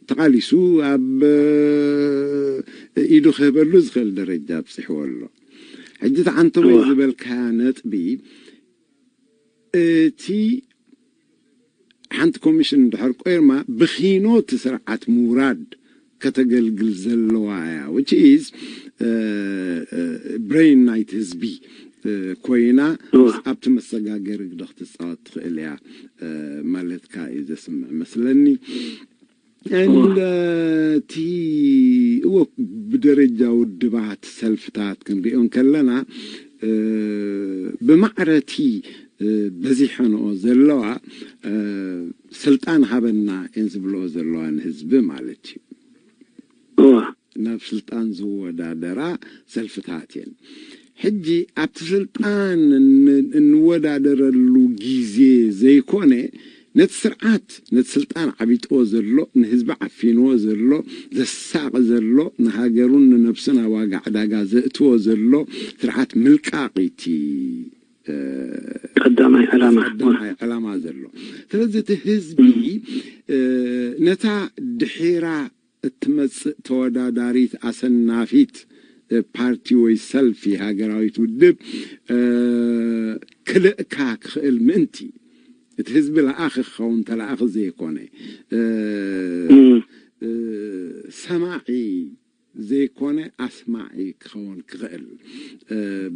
ተቓሊሱ ኣብ ኢዱ ክህበሉ ዝኽእል ደረጃ ኣብፂሕዎ ኣሎ። ሕጂ ተዓንተወይ ዝበልካያ ነጥቢ፣ እቲ ሓንቲ ኮሚሽን እንድሕር ቆይርማ ብኪኖ እቲ ስርዓት ምውራድ ከተገልግል ዘለዋ እያ፣ which is ብሬን ናይቲ ህዝቢ ኮይና ኣብቲ መሰጋገሪ ግደ ክትፃወት ትኽእል እያ ማለትካ እዩ ዘስምዕ መስለኒ። And እቲ እወ ብደረጃ ውድባት ሰልፍታት ክንሪኦ እንከለና ብማዕረቲ በዚሐንኦ ዘለዋ ስልጣን ሃበና እየን ዝብልኦ ዘለዋ ንህዝቢ ማለት እዩ። ናብ ስልጣን ዝወዳደራ ሰልፍታት እየን። ሕጂ ኣብቲ ስልጣን እንወዳደረሉ ግዜ ዘይኮነ፣ ነቲ ስርዓት፣ ነቲ ስልጣን ዓቢጥዎ ዘሎ፣ ንህዝቢ ዓፊንዎ ዘሎ፣ ዘሳቒ ዘሎ፣ ንሃገሩን ንነብሱን ኣብ ዋጋ ዕዳጋ ዘእትዎ ዘሎ ስርዓት ምልቃቕ እዩ እቲ ቀዳማይ ዕላማ። ቀዳማይ ዕላማ ዘሎ። ስለዚ እቲ ህዝቢ ነታ ድሒራ እትመጽእ ተወዳዳሪት ኣሰናፊት ፓርቲ ወይ ሰልፊ ሃገራዊት ውድብ ክልእካ ክኽእል ምእንቲ፣ እቲ ህዝቢ ለኣኺ ክኸውን ተለኣኺ ዘይኮነ፣ ሰማዒ ዘይኮነ ኣስማዒ ክኸውን ክኽእል፣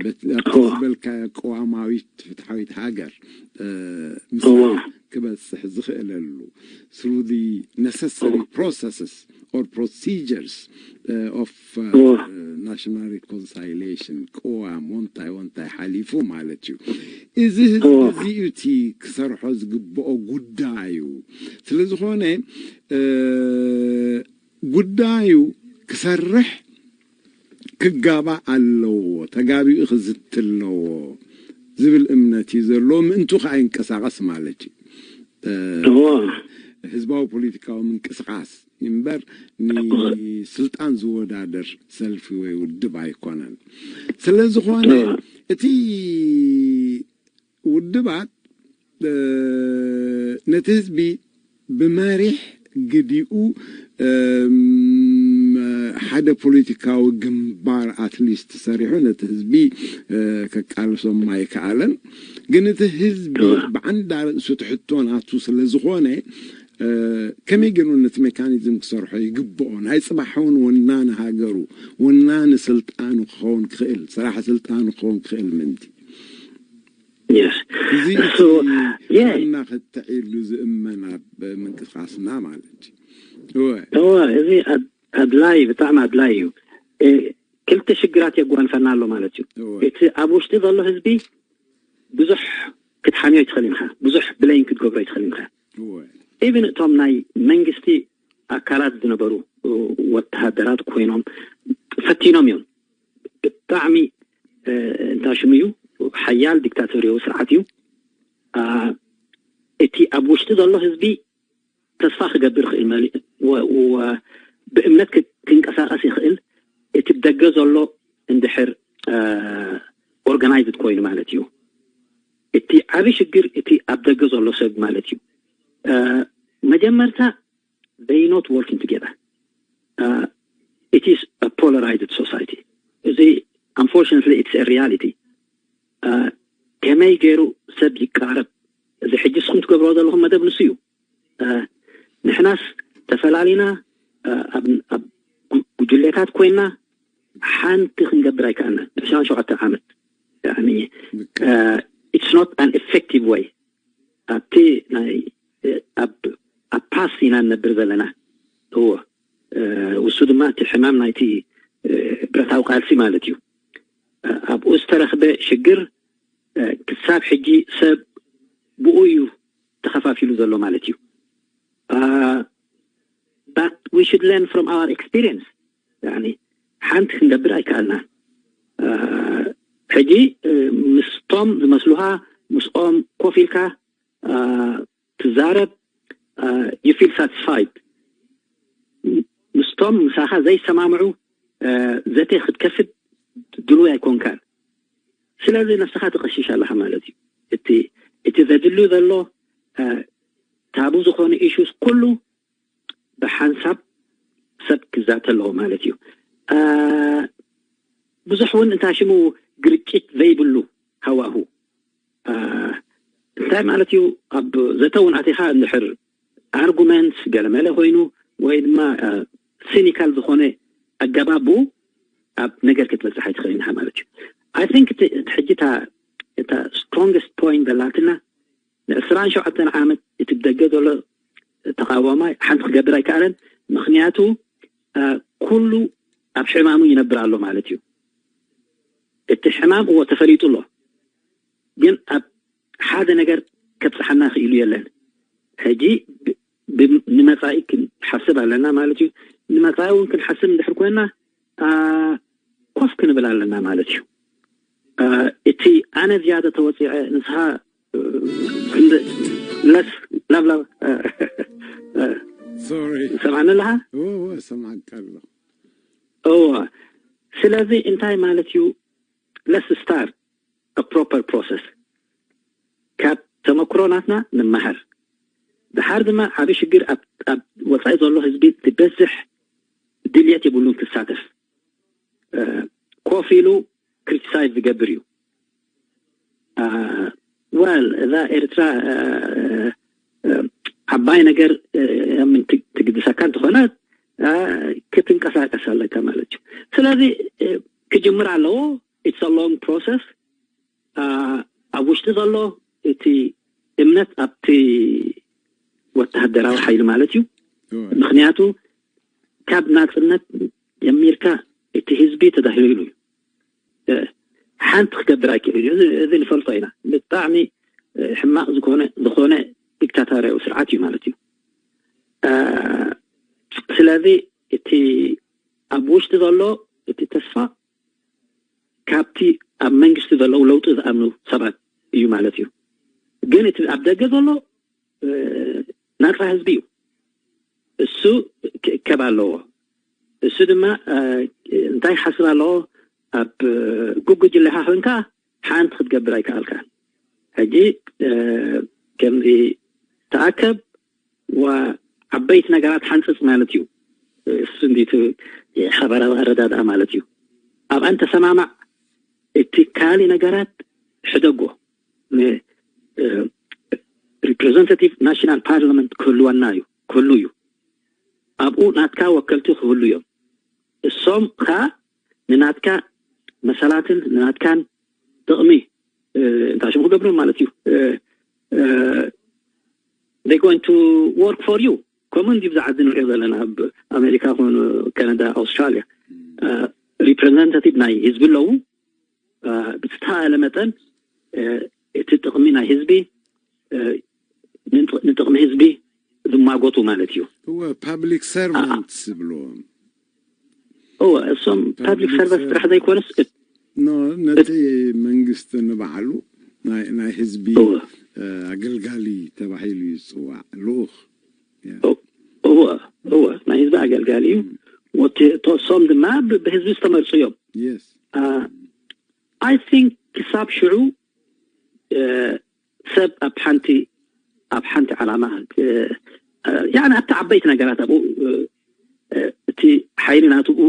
በቲ ዝበልካዮ ቅዋማዊት ፍትሓዊት ሃገር ምስራሕ ክበፅሕ ዝኽእለሉ through the necessary processes or procedures of national reconciliation፣ ቅዋም ወንታይ ወንታይ ሓሊፉ ማለት እዩ። እዚ ህዝቢ እዚ እዩ እቲ ክሰርሖ ዝግብኦ ጉዳዩ። ስለዝኾነ ጉዳዩ ክሰርሕ ክጋባእ ኣለዎ፣ ተጋቢኡ ክዝቲ ኣለዎ ዝብል እምነት እዩ ዘለዎ። ምእንቱ ከዓ ይንቀሳቐስ ማለት እዩ። እ፣ እዎ ህዝባዊ ፖለቲካዊ ምንቅስቃስ እምበር ንስልጣን ዝወዳደር ሰልፊ ወይ ውድብ ኣይኮነን። ስለ ዝኾነ እቲ ውድባት እ፣ ነቲ ህዝቢ ብመሪሕ ግዲኡ እም፣ ሓደ ፖለቲካዊ ግንባር ኣትሊስት ሰሪሑ ነቲ ህዝቢ እ፣ ከቃልሶም ኣይከኣለን። ግን እቲ ህዝቢ ብዓንዳ ርእሱ ትሕቶ ናቱ ስለ ዝኾነ እ፣ ከመይ ገይሩ ነቲ ሜካኒዝም ክሰርሖ ይግብኦ? ናይ ፅባሕ እውን ወናኒ ሃገሩ ወናኒ ስልጣኑ ክኸውን ክኽእል፣ ስራሕ ስልጣኑ ክኸውን ክኽእል ምእንቲ Yes. እዚ So, እቲ yeah. ዋና ክትዕ ኢሉ ዝእመን ኣብ ምንቅስቃስና ማለት እዩ። እወ። እወ፣ እዚ ኣድ- ኣድላይ፣ ብጣዕሚ ኣድላይ እዩ። እ፣ ክልተ ሽግራት የጓንፈና ኣሎ ማለት እዩ። እወ። እቲ ኣብ ውሽጢ ዘሎ ህዝቢ ብዙሕ ክትሓምዮ ይትኽእል ኢኻ፣ ብዙሕ ብለይን ክትገብሮ ይትኽእል ኢኻ። እወ። ኢቭን እቶም ናይ መንግስቲ ኣካላት ዝነበሩ እ፣ ወተሃደራት ኮይኖም ፈቲኖም እዮም። ብጣዕሚ እ፣ እንታይ ሽሙ እዩ፣ ሓያል ዲክታቶርያዊ ስርዓት እዩ። አ፣ እቲ ኣብ ውሽጢ ዘሎ ህዝቢ ተስፋ ክገብር ይኽእል መሊ- ወ- ወ- ብእምነት ክ- ክንቀሳቀስ ይኽእል። እቲ ደገ ዘሎ እንድሕር ኦርጋናይዝድ ኮይኑ ማለት እዩ። እቲ ዓብዪ ሽግር እቲ ኣብ ደገ ዘሎ ሰብ ማለት እዩ። እ፣ መጀመርታ they not working together. Uh, it is a polarized society. እዚ unfortunately it's a reality. Uh, ከመይ ገይሩ ሰብ ይቃረብ? እዚ ሕጂ እስኹም ትገብርዎ ዘለኹም መደብ ንሱ እዩ። Uh, ንሕናስ ተፈላሊና uh, ኣብ ኣብ ጉ- ጉጅሌታት ኮይና ሓንቲ ክንገብር ኣይከኣልናን። ዕስራን ሸውዓተን ዓመት ያኒ it's not an effective way ኣብቲ ናይ ኣብ ኣብ ፓስት ኢና ንነብር ዘለና። እዎ፣ እ፣ ውሱ ድማ እቲ ሕማም ናይቲ እ፣ ብረታዊ ቃልሲ ማለት እዩ። እ፣ ኣብኡ ዝተረኽበ ሽግር እ፣ ክሳብ ሕጂ ሰብ ብኡ እዩ ተኸፋፊሉ ዘሎ ማለት እዩ። Uh, but we should learn from our experience. ያኒ ሓንቲ ክንገብር ኣይከኣልና። Uh, ሕጂ እ፣ ምስቶም ዝመስሉኻ ምስኦም ኮፍ ኢልካ uh, ትዛረብ፣ uh, you feel satisfied። ምስቶም ምሳኻ ዘይሰማምዑ uh, ዘተ ክትከፍት ድሉይ ኣይኮንካን። ስለዚ ነፍስኻ ትቐሽሽ ኣለኻ ማለት እዩ። እቲ እቲ ዘድልዩ ዘሎ uh, ታቡ ዝኾኑ ኢሹስ ኩሉ ብሓንሳብ ሰብ ክዛተ ኣለዎ ማለት እዩ። Uh, ብዙሕ እውን እንታይ ሽሙ ግርጭት ዘይብሉ ሃዋሁ እንታይ ማለት እዩ? ኣብ ዘተ እውን ኣቲኻ እንድሕር ኣርጉመንት ገለመለ ኮይኑ ወይ ድማ ሲኒካል ዝኾነ ኣገባብ ብኡ ኣብ ነገር ክትበፅሕ ኣይትኽእልን ኢኻ ማለት እዩ። I think እቲ እቲ ሕጂ እታ እታ strongest point ዘላትና ንዕስራን ሸውዓተን ዓመት እቲ ብደገ ዘሎ ተቃዋማይ ሓንቲ ክገብር ኣይከኣለን። ምክንያቱ ኩሉ ኣብ ሕማሙ ይነብር ኣሎ ማለት እዩ። እቲ ሕማም እዎ ተፈሊጡ ኣሎ፣ ግን ኣብ ሓደ ነገር ከብፅሓና ክኢሉ የለን። ሕጂ ንመፃኢ ክንሓስብ ኣለና ማለት እዩ። ንመፃኢ እውን ክንሓስብ እንድሕር ኮይና ኮፍ ክንብል ኣለና ማለት እዩ። እቲ ኣነ ዝያደ ተወፂዐ ንስኻ ለስ ላብላብ ሰማዕኒ ኣለኻ? ሰማዕካ ኣሎ። እዎ፣ ስለዚ እንታይ ማለት እዩ? Let's start a proper process። ካብ ተመክሮ ናትና ንመሃር። ድሓር ድማ ዓብዪ ሽግር ኣብ ወፃኢ ዘሎ ህዝቢ ዝበዝሕ ድልየት የብሉን ክሳተፍ። ኮፍ ኢሉ ክሪቲሳይዝ ዝገብር እዩ። ወል እዛ ኤርትራ ዓባይ ነገር ትግድሰካ እንተኾነ ክትንቀሳቀስ ኣለካ ማለት እዩ። ስለዚ ክጅምር ኣለዎ። It's a long process። ኣብ ውሽጢ ዘሎ እቲ እምነት ኣብቲ ወተሃደራዊ ሓይሊ ማለት እዩ። ምክንያቱ ካብ ናፅነት ጀሚርካ እቲ ህዝቢ ተዳሂሉ እዩ። ሓንቲ ክገብር ኣይክእልን እዩ። እዚ ንፈልጦ ኢና። ብጣዕሚ ሕማቕ ዝኾነ ዝኾነ ዲክታቶርያዊ ስርዓት እዩ ማለት እዩ። ስለዚ እቲ ኣብ ውሽጢ ዘሎ እቲ ተስፋ ካብቲ ኣብ መንግስቲ ዘለዉ ለውጢ ዝኣምኑ ሰባት እዩ ማለት እዩ። ግን እቲ ኣብ ደገ ዘሎ ናቅፋ ህዝቢ እዩ። እሱ ክእከብ ኣለዎ። እሱ ድማ እንታይ ሓስብ ኣለዎ? ኣብ ጉጉጅለኻ ኮንካ ሓንቲ ክትገብር ኣይከኣልካ። ሕጂ ከምዚ ተኣከብ ዓበይቲ ነገራት ሓንፅፅ ማለት እዩ። እሱ እንዲቱ ሓበራዊ ኣረዳድኣ ማለት እዩ። ኣብኣን ተሰማማዕ፣ እቲ ካሊ ነገራት ሕደጎ። ሪፕሬዘንታቲቭ ናሽናል ፓርላመንት ክህልወና እዩ፣ ክህሉ እዩ። ኣብኡ ናትካ ወከልቲ ክህሉ እዮም። እሶም ከዓ ንናትካ መሰላትን ንናትካን ጥቕሚ እንታይ ሽም ክገብሩ ማለት እዩ። They going to work for you። ከምኡ እንዲ ብዛዕባ ንሪኦ ዘለና ኣብ ኣሜሪካ ኮኑ ካናዳ፣ ኣውስትራልያ ሪፕሬዘንታቲቭ ናይ ህዝቢ ኣለዉ። ብዝተኻእለ መጠን እቲ ጥቕሚ ናይ ህዝቢ ንጥቕሚ ህዝቢ ዝማጎቱ ማለት እዩ። እወ፣ ፓብሊክ ሰርቫንት ዝብልዎም። እወ፣ እሶም ፓብሊክ ሰርቫንት ጥራሕ ዘይኮነስ ኖ ነቲ መንግስቲ ንባዕሉ ናይ ህዝቢ ኣገልጋሊ ተባሂሉ እዩ ዝፅዋዕ። ልኡኽ እወ እወ ናይ ህዝቢ ኣገልጋሊ እዩ። ወቲ እሶም ድማ ብህዝቢ ዝተመርፁ እዮም። I think ክሳብ ሽዑ ሰብ ኣብ ሓንቲ ኣብ ሓንቲ ዓላማ ያኒ ኣብቲ ዓበይቲ ነገራት ኣብኡ እቲ ሓይሊ ናትኡ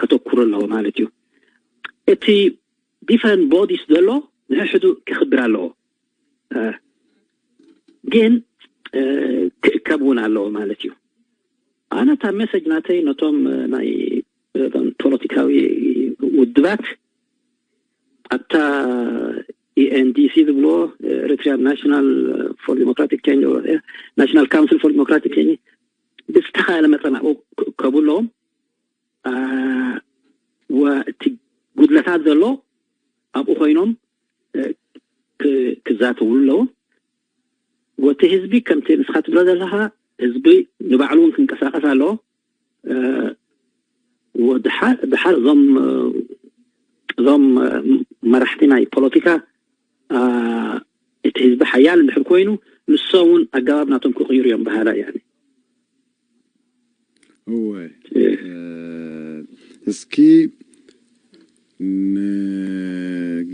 ከተኩሩ ኣለዎ ማለት እዩ። እቲ ዲፈረንት ቦዲስ ዘሎ ንሕሕዱ ክኽብር ኣለዎ። ግን ክእከብ እውን ኣለዎ ማለት እዩ። ኣነ እታ ሜሰጅ ናተይ ነቶም ናይ ፖለቲካዊ ውድባት ኣብታ ኢኤንዲሲ ዝብልዎ ኤሪትሪያን ናሽናል ፎር ዲሞክራቲክ ቼንጅ ናሽናል ካውንስል ፎር ዲሞክራቲክ ቼንጅ ብዝተኻለ መጠን ኣብኡ ክእከቡ ኣለዎም። ወእቲ ጉድለታት ዘሎ ኣብኡ ኮይኖም ክዛተውሉ ኣለዎም። ወቲ ህዝቢ ከምቲ ንስኻ ትብሎ ዘለኻ ህዝቢ ንባዕሉ እውን ክንቀሳቀስ ኣለዎ። ወድሓር ድሓር እዞም እዞም መራሕቲ ናይ ፖለቲካ እቲ ህዝቢ ሓያል እንድሕር ኮይኑ ንሶም እውን ኣገባብ ናቶም ክቕይሩ እዮም በሃላ እያ። እወ እስኪ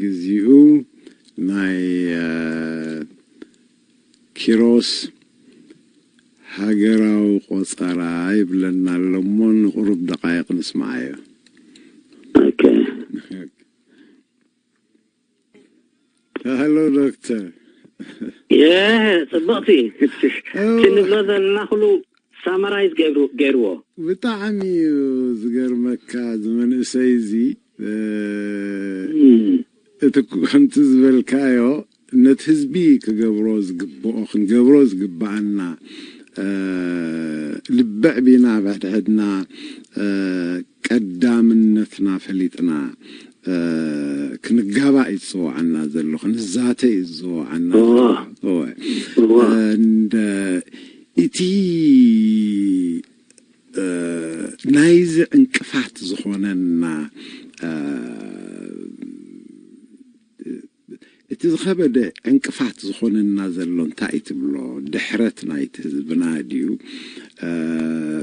ንግዚኡ ናይ ኪሮስ ሃገራዊ ቆፀራ ይብለና ኣሎ እሞ ንቁሩብ ደቃይቕ ንስምዓዮ። ሃሎ ዶክተር። የ ፅብቕቲ እቲ ንብሎ ዘለና ኩሉ ሳማራይዝ ገይርዎ። ብጣዕሚ እዩ ዝገርመካ እዚ መንእሰይ እዚ እቲ ከምቲ ዝበልካዮ ነቲ ህዝቢ ክገብሮ ዝግብኦ ክንገብሮ ዝግብኣና ልብዕ ቢና ብሕድሕድና ቀዳምነትና ፈሊጥና ክንጋባእ እዩ ዝፅውዓና ዘሎ፣ ክንዛተ እዩ ዝፅውዓና ዘሎ። እወ። እወ። እንደ እቲ ናይዚ ዕንቅፋት ዝኾነና እቲ ዝኸበደ ዕንቅፋት ዝኾነና ዘሎ እንታይ እዩ ትብሎ? ድሕረት ናይቲ ህዝብና ድዩ?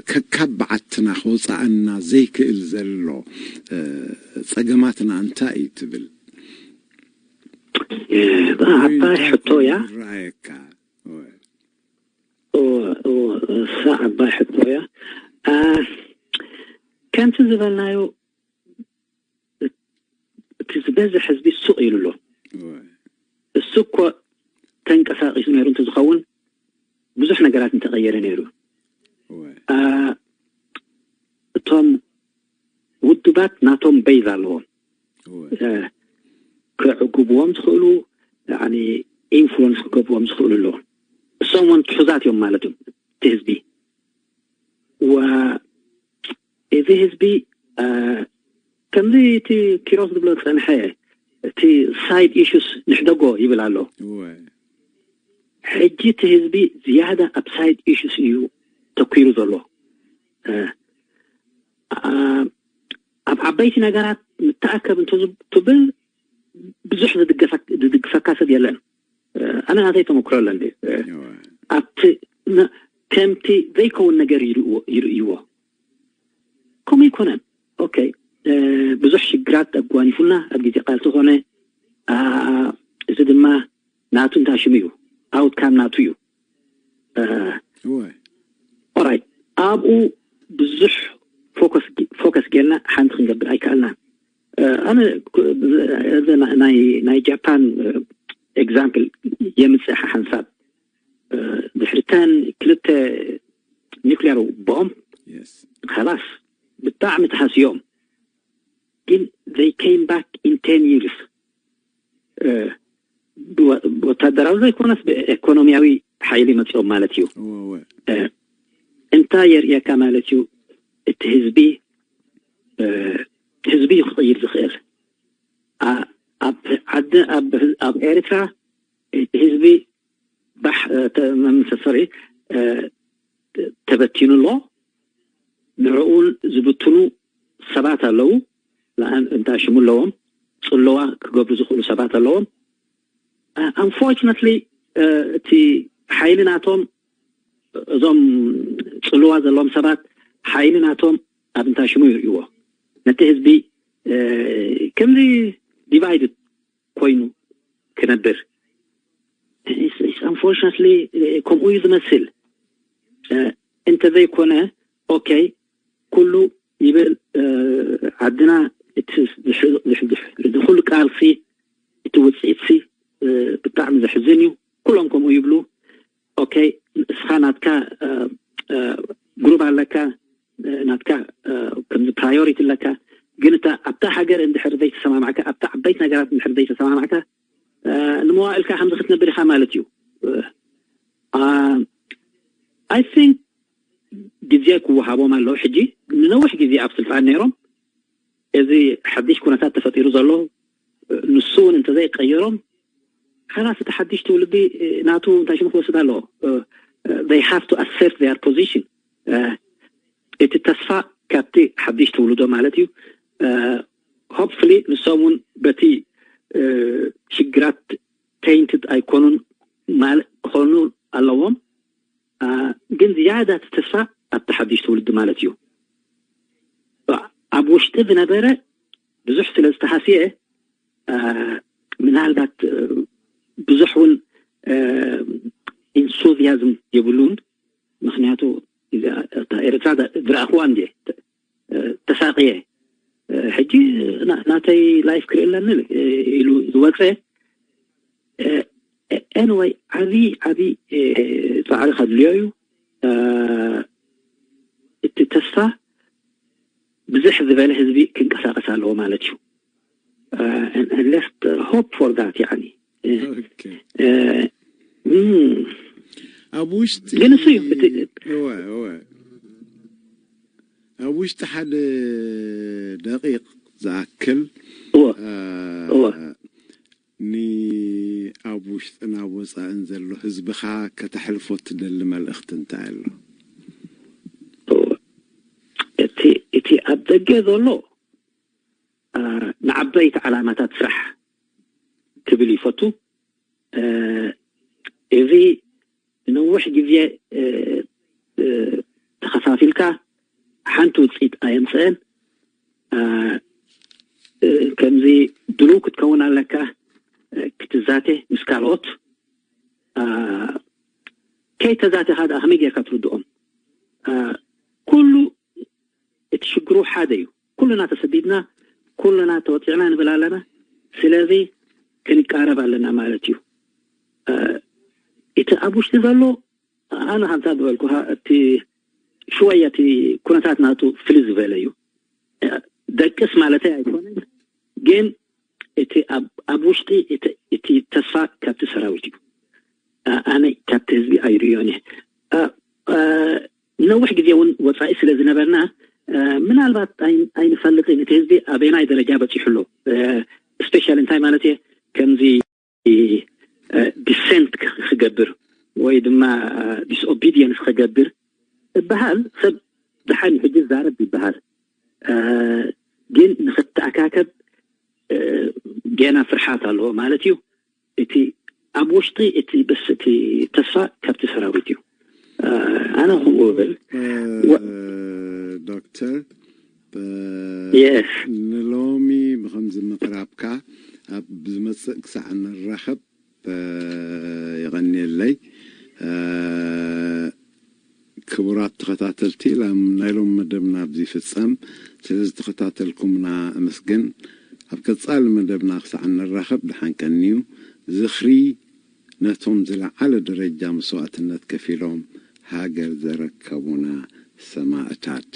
ከካብ በዓትና ከውፅኣና ዘይክእል ዘሎ ፀገማትና እንታይ እዩ ትብል? ዓባይ ሕቶ እያ። ዝረኣየካ እወ፣ እወ፣ እሳ ዓባይ ሕቶ እያ። ከምቲ ዝበልናዮ እቲ ዝበዝሕ ህዝቢ ሱቕ ኢሉ ኣሎ። እሱ እኮ ተንቀሳቒሱ ነይሩ እንተዝኸውን ብዙሕ ነገራት እንተቐየረ ነይሩ። እቶም ውድባት ናቶም በይዝ ኣለዎም። ክዕጉብዎም ዝኽእሉ፣ ኢንፍሉንስ ክገብርዎም ዝኽእሉ ኣለዎም። እሶም እውን ትሑዛት እዮም ማለት እዮም እቲ ህዝቢ። እዚ ህዝቢ ከምዚ እቲ ኪሮስ ዝብሎ ዝፀንሐ እቲ ሳይድ ኢሹስ ንሕደጎ ይብል ኣሎ። ሕጂ እቲ ህዝቢ ዝያዳ ኣብ ሳይድ ኢሹስ እዩ ተኪሩ ዘሎ። ኣብ ዓበይቲ ነገራት ተኣከብ እንተትብል ብዙሕ ዝድገፈካ ሰብ የለን። ኣነ ናተይ ተመክሮ ኣለኒ። ኣብቲ ከምቲ ዘይከውን ነገር ይርእይዎ። ከምኡ ኣይኮነን። ኦኬ፣ ብዙሕ ሽግራት ኣጓኒፉና ኣብ ግዜ ቃልሲ ኮነ፣ እዚ ድማ ናቱ እንታይ ሽሙ እዩ፣ ኣውትካም ናቱ እዩ። ኦራይት፣ ኣብኡ ብዙሕ ፎከስ ጌርና ሓንቲ ክንገብር ኣይከኣልናን። ኣነ ናይ ጃፓን ኤግዛምፕል የምፅእ ሓንሳብ። ድሕሪ ተን ክልተ ኒክሊር ቦምብ፣ ኸላስ ብጣዕሚ ተሃስዮም። ግን they came back in ten years። ብወታደራዊ ዘይኮነስ ብኤኮኖሚያዊ ሓይሊ መፂኦም ማለት እዩ። እንታይ የርእየካ ማለት እዩ? እቲ ህዝቢ ህዝቢ እዩ ክቕይር ዝኽእል። ኣብ ዓዲ ኣብ ኤርትራ እቲ ህዝቢ ባሕ መምሰሰሪ ተበቲኑ ኣሎ። ንዕኡ ዝብትኑ ሰባት ኣለዉ። እንታ ሽሙ ኣለዎም፣ ፅልዋ ክገብሩ ዝኽእሉ ሰባት ኣለዎም። ኣንፎርችነትሊ እቲ ሓይሊ ናቶም፣ እዞም ፅልዋ ዘለዎም ሰባት ሓይሊ ናቶም ኣብ እንታ ሽሙ ይርእይዎ። ነቲ ህዝቢ ከምዚ ዲቫይድድ ኮይኑ ክነብር። ኣንፎርችነትሊ ከምኡ እዩ ዝመስል። እንተዘይኮነ ኦኬ፣ ኩሉ ይብል። ዓድና እቲ ዝሕል- ዝሕል- ዝሕል- ንኩሉ ቃልሲ እቲ ውፅኢትሲ ብጣዕሚ ዘሕዝን እዩ። ኩሎም ከምኡ ይብሉ። ኦኬ፣ እስኻ ናትካ ግሩብ ኣለካ፣ ናትካ ከምዚ ፕራዮሪቲ ኣለካ። ግን እታ ኣብታ ሃገር እንድሕር ዘይተሰማማዕካ፣ ኣብታ ዓበይቲ ነገራት እንድሕር ዘይተሰማማዕካ፣ ንመዋእልካ ከምዚ ክትነብር ኢኻ ማለት እዩ። ኣይ ቲንክ ግዜ ክወሃቦም ኣለዎ። ሕጂ ንነዊሕ ግዜ ኣብ ስልጣን ነይሮም፣ እዚ ሓድሽ ኩነታት ተፈጢሩ ዘሎ ንሱ እውን እንተዘይቀየሮም፣ ካላስ እቲ ሓድሽ ትውልዲ ናቱ እንታይ ሽሙ ክወስድ ኣለዎ። They have to assert their position። እቲ ተስፋ ካብቲ ሓድሽ ትውልዶ ማለት እዩ። ሆፕፍሊ ንሶም እውን በቲ ሽግራት ቴይንትድ ኣይኮኑን ክኾኑ ኣለዎም። ግን ዝያዳ እቲ ተስፋ ኣብቲ ሓድሽ ትውልዲ ማለት እዩ። ኣብ ውሽጢ ዝነበረ ብዙሕ ስለ ዝተሃስየ፣ ምናልባት ብዙሕ እውን ኢንሱዚያዝም የብሉን። ምክንያቱ ኤርትራ ዝረኣኽዋ እንዲ ተሳቅየ። ሕጂ ናተይ ላይፍ ክርኢ ኣለኒ ኢሉ ዝወፀ። ኤንወይ፣ ዓብዪ ዓብዪ ፃዕሪ ከድልዮ እዩ። እቲ ተስፋ ብዝሕ ዝበለ ህዝቢ ክንቀሳቀስ ኣለዎ ማለት እዩ። Let's hope for that። ያኒ ኣብ ውሽጢ ግን እሱ እዩ እቲ እወ እወ ኣብ ውሽጢ ሓደ ደቂቕ ዝኣክል እወ እወ ንኣብ ውሽጥን ኣብ ወፃእን ዘሎ ህዝብኻ ከተሕልፎ ትደሊ መልእኽቲ እንታይ ኣሎ? እቲ እቲ ኣብ ደገ ዘሎ ንዓበይቲ ዓላማታት ስራሕ ክብል ይፈቱ። እዚ ንነዊሕ ግዜ ተኸፋፊልካ ሓንቲ ውፅኢት ኣየምፅአን። ከምዚ ድሉው ክትከውን ኣለካ ክትዛተ ምስ ካልኦት። ከይተዛተኻ ደኣ ከመይ ጌርካ ትርድኦም? ኩሉ እቲ ሽግሩ ሓደ እዩ። ኩልና ተሰዲድና ኩልና ተወፂዕና ንብል ኣለና። ስለዚ ክንቃረብ ኣለና ማለት እዩ። እቲ ኣብ ውሽጢ ዘሎ ኣነ ከምታ ዝበልኩኻ እቲ ሽወያ እቲ ኩነታት ናቱ ፍልይ ዝበለ እዩ። ደቅስ ማለተይ ኣይኮነን፣ ግን እቲ ኣብ ውሽጢ እቲ ተስፋ ካብቲ ሰራዊት እዩ። ኣነ ካብቲ ህዝቢ ኣይርእዮን እየ። ነዊሕ ግዜ እውን ወፃኢ ስለ ዝነበርና ምናልባት ኣይንፈልጥን እቲ ህዝቢ ኣበናይ ደረጃ በፂሑ ኣሎ። ስፔሻሊ እንታይ ማለት እየ ከምዚ ዲሰንት ክገብር ወይ ድማ ዲስኦቢዲየንስ ክገብር እበሃል ሰብ ደሓን ሕጂ ዛረብ ይበሃል። ግን ንክተኣካከብ ገና ፍርሓት ኣለዎ ማለት እዩ። እቲ ኣብ ውሽጢ እቲ በስ እቲ ተስፋ ካብቲ ሰራዊት እዩ። ኣነ ከምኡ ብል ዶክተር የስ ንሎሚ ብከምዚ ምቅራብካ ኣብ ዝመፅእ ክሳዕ ንራኸብ የቐንየለይ። ክቡራት ተኸታተልቲ፣ ላም ናይ ሎም መደብና ኣብዚ ይፍጸም። ስለ ዝተኸታተልኩምና ኣመስግን። ኣብ ቀጻሊ መደብና ክሳዕ እንራኸብ ደሓን ቀንዩ። ዝኽሪ ነቶም ዝለዓለ ደረጃ መስዋእትነት ከፊሎም ሃገር ዘረከቡና ሰማእታት።